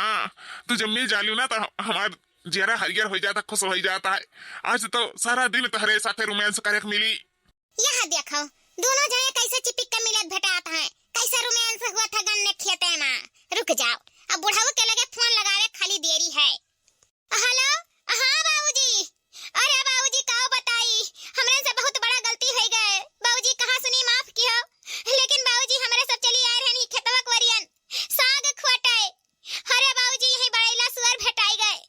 तू जब मिल जालू ना तो हमार जियरा हरियर हो जाता, खुश हो जाता है। आज तो सारा दिन तहरे साथे रोमांस करे के मिली। यह देखो, दोनों जने कैसे चिपिक के मिलत भेटात हैं, कैसे रोमांस हुआ था गन्ने खेते में। रुक जाओ, अब बुढ़ऊ के लगे फोन लगावे खाली देरी है। हेलो, हाँ बाबूजी। अरे बाबूजी, का बताई, हमरे से बहुत बड़ा गलती हो गए बाबूजी, कहाँ सुनी माफ कियो, लेकिन बाबूजी हमरे सब चली आए रहनी खेतवा कोरियन, साग खोटे। अरे बाबूजी, यही बड़ैला सुअर भेटाई गए,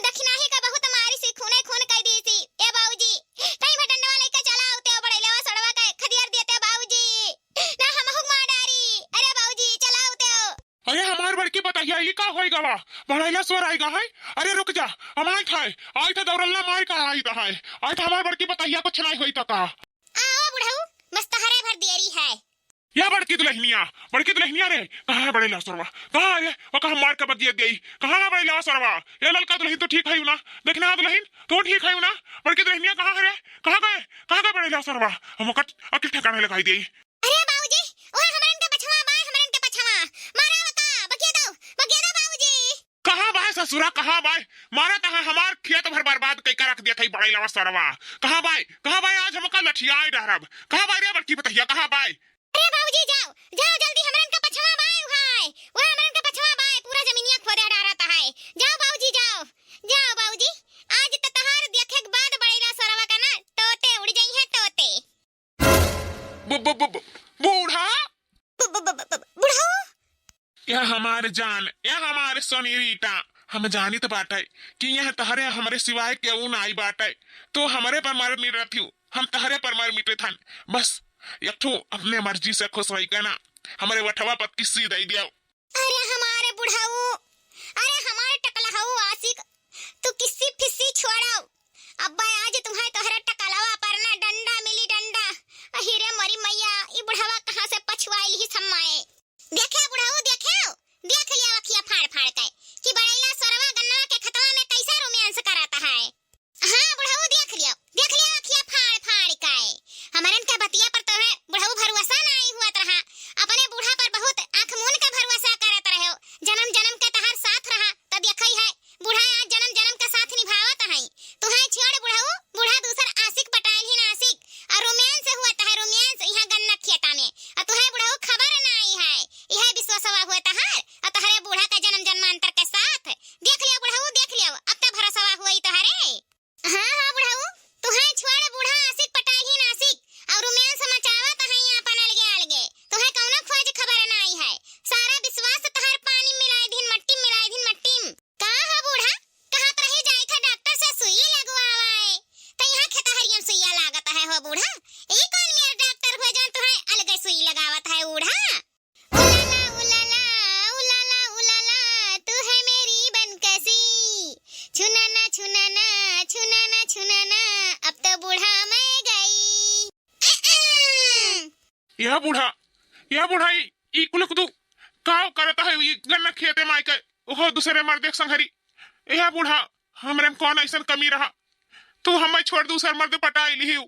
दखिनाही का बहुत मारी सी, खूने खून कई दी सी। ए बाबूजी, कहीं भटंडवा लेके चला आते हो बड़ैला सड़वा के खदियार देते बाबूजी, ना हम हुक मार डारी। अरे बाबूजी, चला आते हो। अरे हमार बड़की पतहिया, ई का होई गवा? बड़ैला स्वर आई गा है। अरे रुक जा, हम आइत है, आइत है दौड़ल्ला मार का आइत है। आइत हमार बड़की पतहिया, कुछ नहीं होई तो का? आओ बुढ़ऊ, बस तहरे भर देरी है। या बड़की दुल्हनिया, बड़की दुल्हनिया रे, कहाँ है बड़ैला स्वरवा? कहाँ है रे? वो कहाँ मार के बगिया गई? कहाँ है बड़ैला स्वरवा? ये ललका दुल्हन तो ठीक है ना? देखना दुल्हन, तो ठीक है ना? बड़की दुल्हनिया कहाँ है रे? कहाँ गए? कहाँ गए बड़ैला स्वरवा? हम ओकर अकिल ठिकाने लगाई दी। अरे बाबूजी, ओए हमरन के पछवा बाय, हमरन के पछवा। मारा वका, बगिया दो, बगिया दो बाबूजी। कहाँ बाय ससुरा, कहाँ बाय? मारा तहाँ हमार खेत भर बर्बाद कई के रख दिया था ई बड़ैलवा सरवा। कहाँ बाय, कहाँ बाय? आज हमका लठियाए डहरब। कहाँ बाय रे बड़की पतहिया, कहाँ बाय? अरे बाबूजी जाओ, जाओ जल्दी, हमरन के पछवा बाय उहाय। ओए हमरन के पछवा बाय, पूरा जमीनिया खोदे डारत है। जाओ बाबूजी जाओ, जाओ बाबूजी। आज त तहार देखे के बाद बड़ैला सरवा का ना तोते उड़ जाई है तोते। बु-, बु-, बु-, बु-, बूढ़ा। बु-, बु-, बु-, बु-, बु-, बुढ़ऊ। यह हमार जान, यह हमार सोनीरीटा, हम जानित बाटे कि यह तहरे हमरे सिवाय केहू नाई बाटे। तू हमरे पर मर मिटत हू, हम तहरे पर मर मिटत हन। बस एक ठो अपने मर्जी से खुश होई के ना, हमरे वठवा पर किस्सी दे दियो। अरे हमारे बुढ़ऊ, अरे हमारे टकलहऊ आशिक, तू किस्सी फिस्सी छोड़ाओ। अब्बा आज तुम्हें तोहरे टकलवा पर ना डंडा मिली डंडा। अहि रे मोरी मैया, ई बुढ़वा कहाँ से पछुआइल ही सम्माए। देखे बुढ़ऊ, देखे, देख लिया अखिया फाड़ फाड़ के कि बड़ैला सरवा गन्नवा के खतवा में कैसे रोमांस करत है। हाँ बुढ़ऊ, देख लियो, देख लियो अखिया फाड़ फाड़ के। हमरन के बतिया पर तोहे बुढ़ऊ भरोसा नाई हुअत रहा, अपने बूढ़ा पर बहुत आँख मून के भरोसा करत रहो। जन्म जन्म के तहार साथ रहा, त देखई है, बूढ़ा आज जन्म जन्म के साथ निभावत है। तुहे छोड़ बुढ़ऊ, बूढ़ा दूसर आशिक पटाइल ही नासिक, और रोमांस हुअत है, रोमांस यहाँ गन्ना खेता में, और तुहे बुढ़ऊ खबर नाई है, यह विश्वासवा हुआ तहार, और तहरे बूढ़ा का जन्म जन्मांतर के साथ। देख लियो बुढ़ऊ, देख लियो, अब त भरोसवा हुई तोहरे। हाँ, हाँ, बुढ़ऊ, तुहे छोड़ बूढ़ा आशिक पटाही नासिक, और रोमांस मचावत है यहाँ अपन अलगे अलगे। तुहे कौनो खोज खबर नाई है। सारा विश्वास तहार पानी मिलाई दिन, मट्टी मिलाई दिन, मट्टी में। का हो बूढ़ा, कहत रही जाई था डॉक्टर से सुई लगवावे, त यहाँ खेतहरियन सुइया लागत है हो बूढ़ा। ई कौन मेर डॉक्टर हुए जौन तुहे अलगे सुई लगावत है बूढ़ा? उलाला, उलाला, उलाला, उलाला, तू है मेरी बनकसी। छुनाना, छुनाना, छुनाना, छुनाना, अब तो बूढ़ा मैं गई। या बूढ़ा, या बूढ़ा, ई, ई कुल तू का करत है? ई गन्ना खेते में आइके, ओहो, दूसरे मर्दे के संघरी। या बूढ़ा, हमरे में कौन ऐसन कमी रहा? तू हमें छोड़ दूसर मर्द पटाई लिहिउ।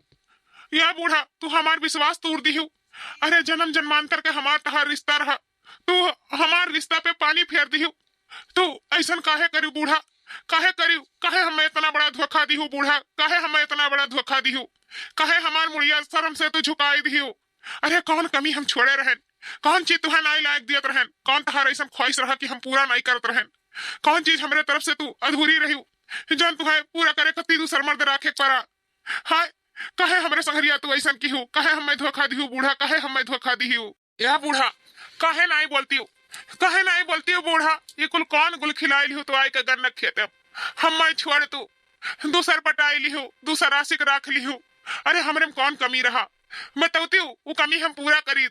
या बूढ़ा, तू हमार विश्वास तोड़ दिहिउ। अरे, जन्म जन्मांतर के हमार तहार रिश्ता रहा, तू हमार रिश्ता पे पानी फेर दिहिउ। तू ऐसन काहे करिउ बूढ़ा? काहे करिउ? काहे हमें इतना बड़ा धोखा दिहु बूढ़ा? काहे हमें इतना बड़ा धोखा दिहु? काहे हमार मुड़िया शर्म से तू झुकाई दिहु? अरे, कौन कमी हम छोड़े रहन? कौन चीज तुहे नाई लायक दियत रहन? कौन तहार ऐसन ख्वाहिश रहा कि हम पूरा नाई करत रहन? कौन चीज हमरे तरफ से तू अधूरी रहिउ, जौन तुहे पूरा करे खातिर दूसर मर्द राखे के पड़ा? हाय, काहे हमरे संघरिया तू ऐसन किहु? काहे हमें धोखा दिहु बूढ़ा? काहे हमें धोखा दिहु? या बूढ़ा, काहे नाई बोलतिउ? काहे नाई बोलतिउ बूढ़ा? ई कुल कौन गुल खिलाइल हो तो आइके गन्ना खेते? हमें छोड़ तू, दूसर पटाई लिहु, दूसर आशिक राख लिहु। अरे हमरे में कौन कमी रहा? बतौती उ कमी हम पूरा करी।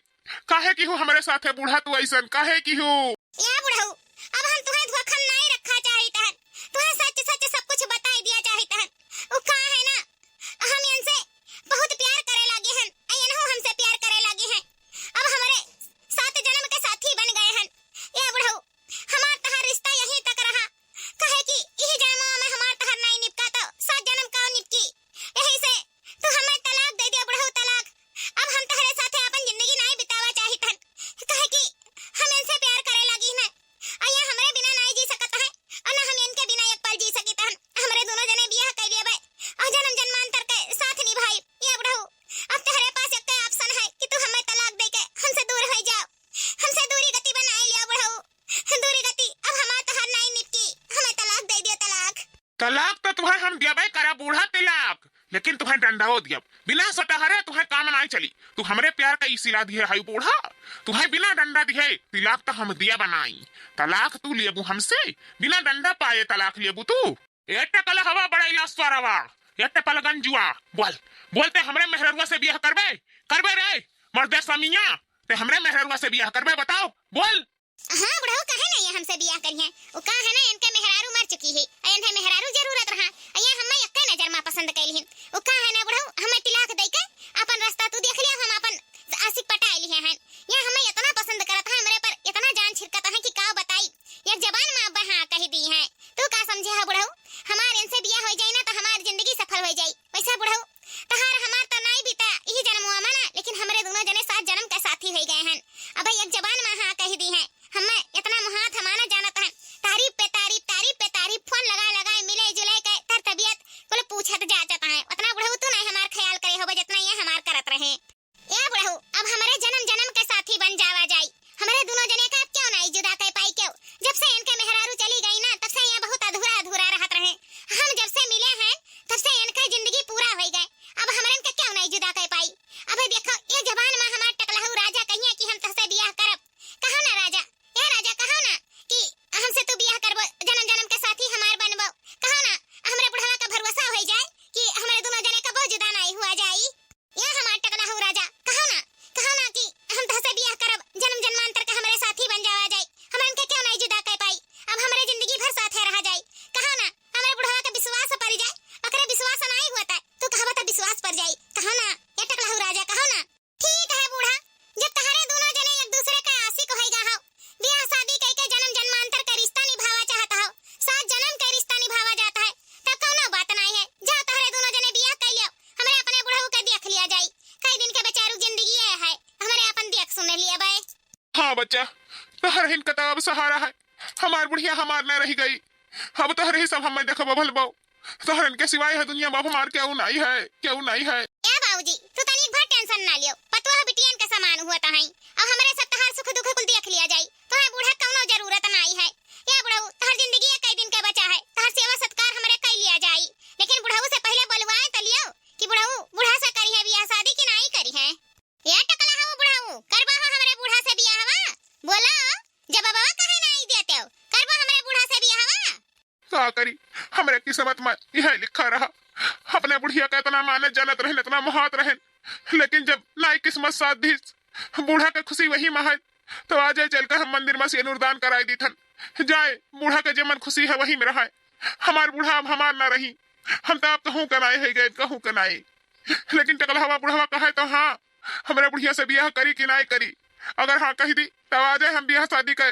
काहे किहू हमरे साथे बूढ़ा तू अइसन? काहे किहू? या बुढ़ऊ, अब हम तुहैं धोखा में नाई रखा चाहित हन। तुहैं सच सच सब कुछ बताई दिया चाहित हन। उ का है ना, हम इनसे बहुत प्यार करे लागे हन, आ इनहू हमसे प्यार करे लागे हैं। अब हमरे सात जन्म के साथी बन गए हन। या बुढ़ऊ, हमार तहार रिश्ता यहीं तक रहा, काहे कि इही जन्मवा में हमार तहार नाई निपका तो सात जन्म का निपकी। यही से तू हमें तलाक दे दिया बुढ़ऊ, तलाक। अब हम तहरे साथे अपन जिंदगी नाई बितावा चाहित हन, काहे कि हम इनसे प्यार करे लागी न। आ ये हमरे बिना नाई जी सकत है, और न हम इनके बिना एक पल जी सकित हन। हमरे दोनों जने बियाह कर लेबे और जन्म जन्मांतर के साथ निभाई। ये बुढ़ऊ, अब तहरे पास एक option है कि तू हमें तलाक दे के हमसे दूर हो जाओ, हमसे दूरी गति बनाए लिया बुढ़ऊ। दूरी गति, अब हमार तहार नाई निपकी, हमें तलाक दे दियो, तलाक। तलाक तो तुहैं हम देबे करा बूढ़ा, तलाक, लेकिन तुहैं डंडा हो दियब। बिना सटहरे तुहैं काम नाई चली। तू हमरे प्यार का ई सिला दिहे है बूढ़ा, तुहैं बिना डंडा दिहे तलाक तो हम दिया बनाई। तलाक तू लेबू हमसे, बिना डंडा पाए तलाक लेबू तू? ए टकलहवा बड़ैला सरवा, ए टपलगंजुआ, बोल, बोलते हमरे मेहररुआ से बियाह करबे, करबे रे, मर्दे समिया, ते हमरे मेहररुआ से बियाह करबे, बताओ, बोल। हाँ बुढ़ऊ, काहे ना ये हमसे बियाह करिहें? उ का है ना, इनके मेहरारू मर चुकी है, अ इन्हें मेहरारू जरूरत रहा, अ ये हमें एक्के नजर मा पसंद कैली है। उ का है ना बुढ़ऊ, हमें तिलाक दे के अपन रास्ता तू देख लिया, हम अपन आशिक पटाए लिए हैं। ये हमें इतना पसंद करत है, हमरे पर इतना जान छिड़कत है कि का बताई। एक जबान मा अब हाँ कह दी है। तू का समझे है बुढ़ऊ, हमार इनसे बियाह हो जाई ना तो हमार जिंदगी सफल हो जाई। वैसे बुढ़ऊ, तहार हमार तो नाई बीता इही जन्मवा मा ना, लेकिन हमरे दोनों जने सात जन्म के साथी हो गए हैं। अब एक जबान मा हाँ कह दी है, हमें इतना मुहात हमारा जानत है, तारीफ पे तारीफ, तारीफ पे तारीफ, फोन लगाए लगाए, मिले जुले के तर तबियत कुल पूछत जाचत है। उतना बुढ़ऊ तू नहीं हमार ख्याल करे होबे जितना ये हमार करत रहे। ए बुढ़ऊ, अब हमरे जन्म जन्म के साथी बन जावा जाई। हमरे दोनों जने का अब क्यों नाई जुदा कर पाई क्यों? जब से इनके मेहरारू चली गई ना, तब से यहाँ बहुत अधूरा अधूरा रहत रहे। हम जब से मिले हैं, तब से इनका जिंदगी पूरा हो गए। अब हमरन के क्यों नाई जुदा कर पाई? अब देखो, ये जबान मा हमार टकलहू राजा कहिए कि हम तहसे बियाह करब। कहो ना राजा, ए राजा, कहो ना कि हमसे तू बियाह करबो, जन्म जन्म के साथी हमार बनबो। कहो ना, हमरे बुढ़वा का भरोसा हो जाए कि हमरे दोनों जने कबो जुदा नाई हुआ जाई। या हमार टकलहू राजा, कहो ना, कहो ना कि हम तहसे बियाह करब, जन्म जन्मांतर के हमरे साथी बन जावा जाई, हमरन के क्यों नाई जुदा कर पाई, अब हमरे जिंदगी भर साथे रहा जाई। कहो ना, हमरे बुढ़वा के विश्वास पर जाए, ओकरे विश्वास नाई होता, तू कहबा त विश्वास पर जाई। कहो ना, या टकलहू राजा, कहो ना। ठीक है बूढ़ा, जब तहरे दोनों जने एक दूसरे के आशिक होई गा हो, बियाह शादी कई के जन्म जन्मांतर के रिश्ता निभावा चाहत हो, सात जन्म के रिश्ता निभावा जात है, तब कौनो बात नाई है। जाओ तहरे दोनों जने बियाह कई लियो, हमरे अपने बुढ़ऊ के देख लिया जाई। कई दिन के बेचारू जिंदगी ये है, हमरे अपन देख सुन लिया बे। हाँ बच्चा, तहरहिन का तो अब सहारा है, हमार बुढ़िया हमार न रह गई, अब तहरे ही सब हमें देखबो भलबो। तोहरन के सिवाय है दुनिया मा हमार केहू नाई है, केहू नाई है। ए बाबूजी, तू तनिक भर tension ना लियो, पतोह बिटियन के समान हुआ तहई। अब हमरे सब तहार सुख दुख कुल देख लिया जाई, तोहरे बूढ़ा कौनो जरूरत नाई है। ए बुढ़ऊ, तोहर जिंदगी एक ही दिन के बचा है, तोहर सेवा सत्कार हमरे कई लिया जाई, लेकिन बुढ़ऊ से पहले बोलवाए तो लियो कि बुढ़ऊ बूढ़ा से करी है बियाह शादी कि नाई करी है। ए टकला हो बुढ़ऊ, करबा हो हमरे बूढ़ा से बियाहवा? बोलो, जब बाबा कहे नाई देते हो, करबा हमरे बूढ़ा से बियाहवा? का करी, हमरे किस्मत मा यह लिखा रहा। अपने बुढ़िया का इतना मानत जानत रहन, इतना मोहात रहन, लेकिन जब नाई किस्मत साथ दी, बूढ़ा के खुशी वही मा है, तो आज चल के हम मंदिर मा सेनुर दान कराई दीथन। जाए, बूढ़ा के जे मन खुशी है वही मा रहे। हमार बूढ़ा अब हमार ना रही, हम तो आप कहूँ कनाए है गए, कहूँ कनाए। लेकिन टकलहवा बुढ़वा कहे तो हाँ, हमरे बुढ़िया से बियाह करी कि नाई करी? अगर हाँ कह दी, तब आ जाए हम बियाह शादी के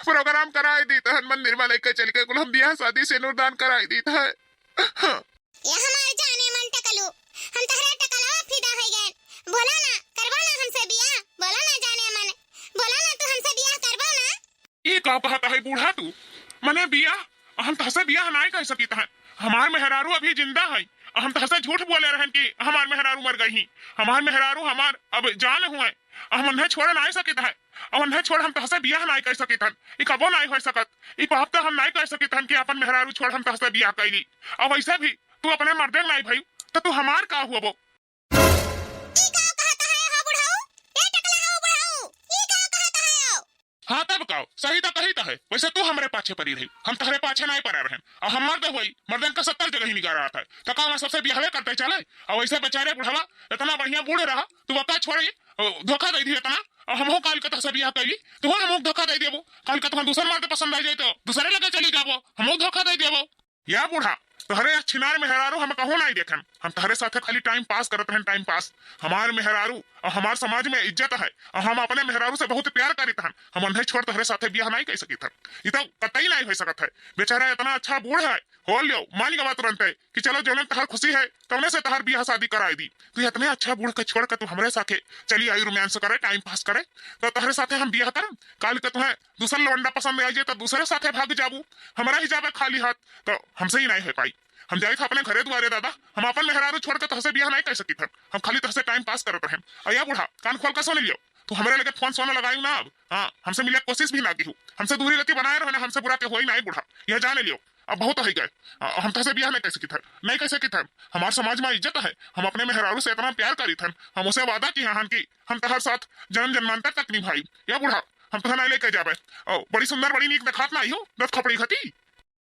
program कराए दी, तहन मंदिर मा लेके चल के कुल हम बियाह शादी सेनुर दान कराए दी, तहन। हाँ। ए हमार जाने मन टकलू, हम तहरे टकलवा फिदा हो गए। बोला ना, करवा ना हमसे बियाह, बोला ना जाने मन, बोला ना तू हमसे बियाह करवा ना। ई का कहत है बूढ़ा तू? मने बियाह? हम तहसे बियाह नाई कर सकित है। हमार मेहरारू अभी जिंदा है। हम तहसे झूठ बोले रहन कि हमार मेहरारू मर गई ही। हमार मेहरारू हमार अब जान हुए। हम उन्हें छोड़ नाई सकित है। अब उन्हें छोड़ हम तहसे बियाह नाई कर सकित हन। ई कबो नाई हो सकत। ई पाप तो हम नाई कर सकित हन कि अपन मेहरारू छोड़ हम तहसे बियाह कैली। अब वैसे भी तू अपने मर्दे नाई भई, तो तू हमार का हुआ? ई का कहत है हो बुढ़ऊ? ए टकला हो बुढ़ऊ, ई का कहत है हो? हाँ तब का, अब सही तो कही तो है, वैसे तू हमरे पाछे परी रही, हम तहरे पाछे नाहीं परा रहन। अब हम मर्द होई, मर्दन का सत्तर जगह ही निगाह रहत है, तो का हम सबसे बियाहवे करते चले? और वैसे बेचारे बुढ़वा इतना बढ़िया बूढ़ रहा, तू वका छोड़ी, अ, धोखा दे दी इतना, और हमहू काल के तहसे बियाह कैली, तू हमहू धोखा दे देबो, काल के तुहां दूसर मर्द पसंद आ जाए तो दूसरे लगे चली जाबो, हमहू धोखा दे देबो। या बूढ़ा, तोहरे छिनार मेहरारू हम कहूँ नाहीं देखन। हम तोहरे साथे खाली टाइम पास करत रहन, टाइम पास। हमार मेहरारू और हमार समाज में इज्जत है, और हम अपने मेहरारू से बहुत प्यार करीत हन। हम उन्हें छोड़ तोहरे साथे बियाह नाहीं कर सकित हन। ई तो कतई नाहीं हो सकत है। बेचारा इतना अच्छा बूढ़ है, हो लियो, मान गवा तुरंत है कि चलो जौन तोहर खुशी है, तौने से तोहर बियाह शादी कराई दी। तू इतने अच्छा बूढ़ के छोड़ के तू हमरे साथे चली आई रोमांस करे, टाइम पास करे, तो तोहरे साथे हम बियाह करम। काल के तुहें दूसर लवंडा पसंद आ जाए तो दूसरे साथे भाग जाबू, हमरा ही जाबे खाली हाथ, तो हमसे ही नाहीं हो पाई। हम जाइत है अपने घरे दुआरे दादा, हम अपन मेहरारू छोड़ के तोहसे बियाह नाहीं कर सकित हन। हम खाली तोहसे टाइम पास करत रहन। और या बूढ़ा, कान खोल के सुन लियो, तू हमरे लगे फोन सोना लगायू ना अब। हाँ, हमसे मिले कोशिश भी ना कीहू, हमसे दूरी रखी बनाए रहो ना, हमसे बुरा के होई नाहीं बूढ़ा, यह जाने लियो। अब बहुत हो गए, अ, हम तोहसे बियाह नाहीं कर सकित हन, नाहीं कर सकित हन। हमार समाज में इज्जत है, हम अपने मेहरारू से इतना प्यार करीत हन, हम उसे वादा किया हन कि हम तोहर साथ जन्म जन्मांतर तक निभाई। या बूढ़ा, हम तोहे नाहीं लेके जाबे। ओ, बड़ी सुंदर, बड़ी नीक देखात नाहीं हो, दत खपड़ी घती।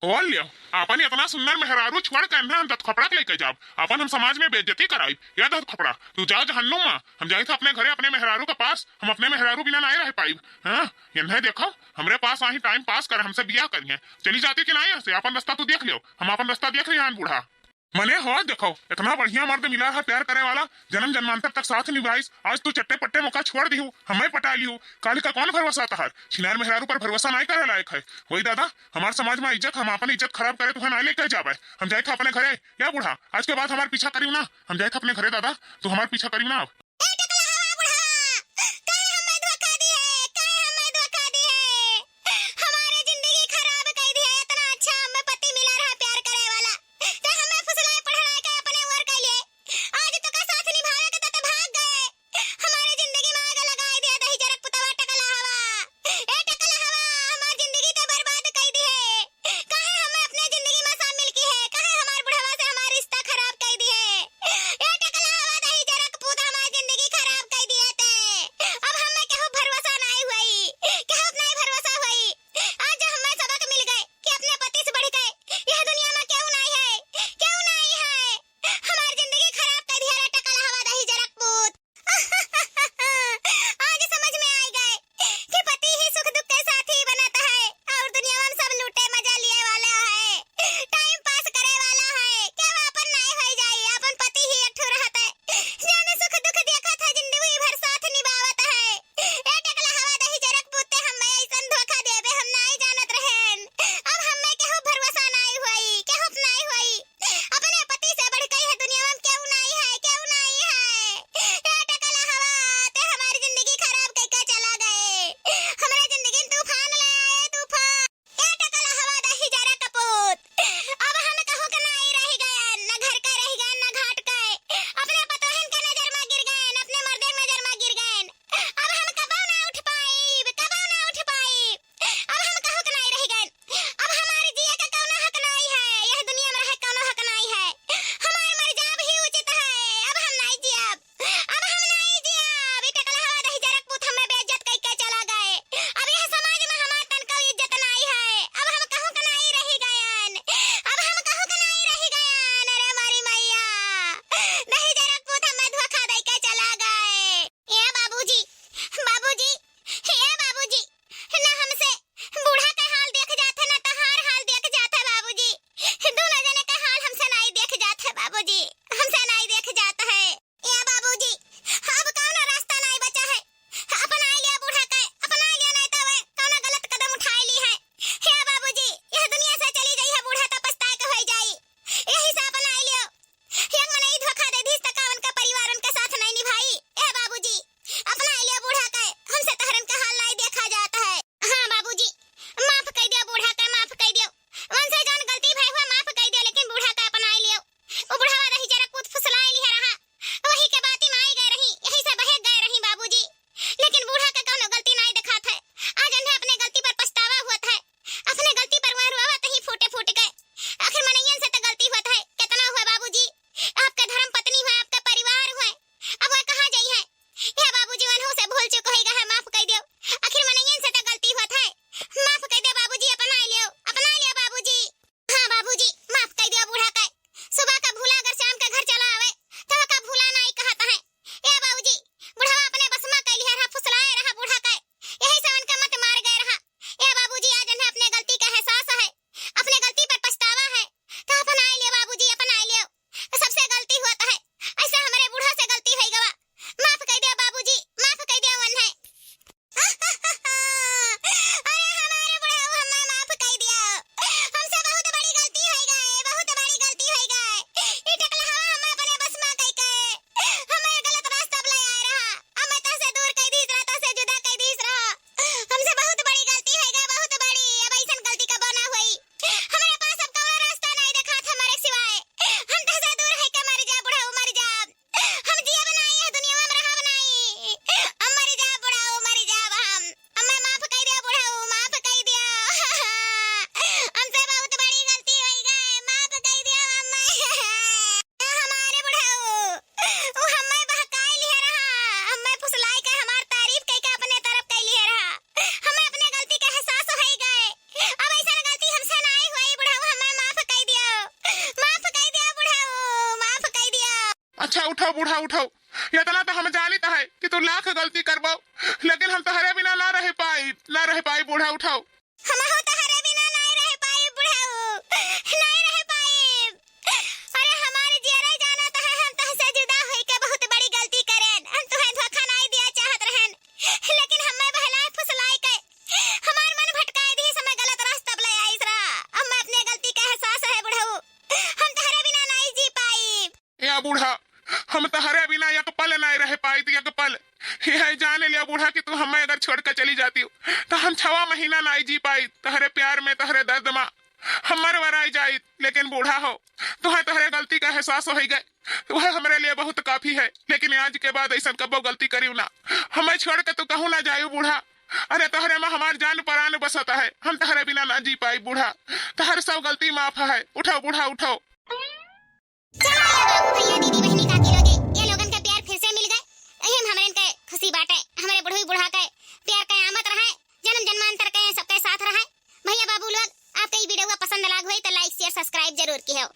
ओ लियो, आपन इतना सुंदर मेहरारू छोड़ के इन्हें हम दत खपड़ा के लेके जाब, आपन हम समाज में बेइज्जती कराई। या दत खपड़ा, तू जा जहन्नुम में, हम जाइत है अपने घरे अपने मेहरारू के पास, हम अपने मेहरारू बिना नाहीं रह पाइब। हाँ, इन्हें देखो, हमरे पास आही टाइम पास करे, हमसे बियाह करिहें। चली जाती कि नाहीं यहाँ से, आपन रास्ता तू देख लियो, हम आपन रास्ता देख रही हन बूढ़ा। मने हो देखो, इतना बढ़िया मर्द मिला है प्यार करे वाला, जन्म जन्मांतर तक साथ निभाइस, आज तू चट्टे पट्टे मौका छोड़ दिहू, हमें पटा लिहू, काल का कौन भरोसा तहार? छिनार मेहरारू पर भरोसा नाहीं करे लायक है। वही दादा, हमार समाज में इज्जत, हम आपन इज्जत खराब करे तुहें नाहीं लेके जाबे। हम जाइत है अपने घरे। या बूढ़ा, आज के बाद हमार पीछा करियो ना, हम जाइत है अपने घरे दादा, तू हमार पीछा करियो ना अब। ए टकला हवा बुढ़वा, काहे हमें धोखा दिहे, काहे हमें धोखा दिहे? हमारे जिंदगी खराब कर दिहे, इतना अच्छा हमें पति मिला रहा प्यार करे वाला, ते हमें फुसलाए पढ़ाए के अपने ओर कर लिए। आज तो का साथ निभावे के ते भाग गए, हमारे जिंदगी में आग लगाए दिहे, दही जरक पुतवा टकला हवा। ए टकला हवा, हमार जिंदगी ते बर्बाद कर दिहे। काहे हमें अपने जिंदगी में शामिल किहे, काहे हमार बुढ़वा से हमार रिश्ता खराब कर दिहे? ए टकला हवा, दही जरक पूत हमार फुसलाई के हमार तारीफ कई के अपने तरफ कई लिहे रहा। हमें अपने गलती के एहसास होई गए। अब ऐसा गलती हमसे नाई होई बुढ़ऊ, हमें माफ कई दियो, माफ कई दियो बुढ़ऊ, माफ कई दियो। अच्छा उठाओ बूढ़ा उठाओ, इतना तो हम जानित है कि तू लाख गलती करबो, लेकिन हम तोहरे बिना ना रह पाई, ना रह पाई बूढ़ा उठाओ। हमहू तोहरे बिना नाई रह पाई बुढ़ऊ, नाई रह पाई। अरे हमारे जियरा जाना तो है, हम तोहसे जुदा होई के बहुत बड़ी गलती करेन। हम तुहे धोखा नाई दिया चाहत रहन, लेकिन हमें बहलाए फुसलाए के हमार मन भटकाए दी, समय गलत रास्ता पे ले आइस रहा। अब मैं अपने गलती का एहसास है बुढ़ऊ, हम तोहरे बिना नाई जी पाई। या बूढ़ा, हम तोहरे बिना एक पल नाई रह पाई, एक पल। यह जान लिया बूढ़ा कि तू हमें अगर छोड़ के चली जाती हो, तो हम छवा महीना नाई जी पाई। तोहरे प्यार में, तोहरे दर्द में हम मर वराई जाई। लेकिन बूढ़ा हो, तुहे तोहरे गलती का एहसास हो गए, वह हमरे लिए बहुत काफी है। लेकिन आज के बाद ऐसा कबो गलती करियो ना, हमें छोड़ के तू कहूँ ना जायू बूढ़ा। अरे तोहरे में हमार जान परान बसत है, हम तोहरे बिना ना जी पाई बूढ़ा। तोहर सब गलती माफ है, उठाओ बूढ़ा उठाओ। चलो ये बाबू भैया दीदी बहनी काकी लोगे, ये लोगन के प्यार फिर से मिल गए, यही में हमरे इनके खुशी बाटे। हमरे बुढ़ऊ बूढ़ा के प्यार कयामत रहे, जन्म जन्मांतर के सबके साथ रहे। भैया बाबू लोग, आपके ई वीडियो पसंद लाग होई तो like share subscribe जरूर किहो।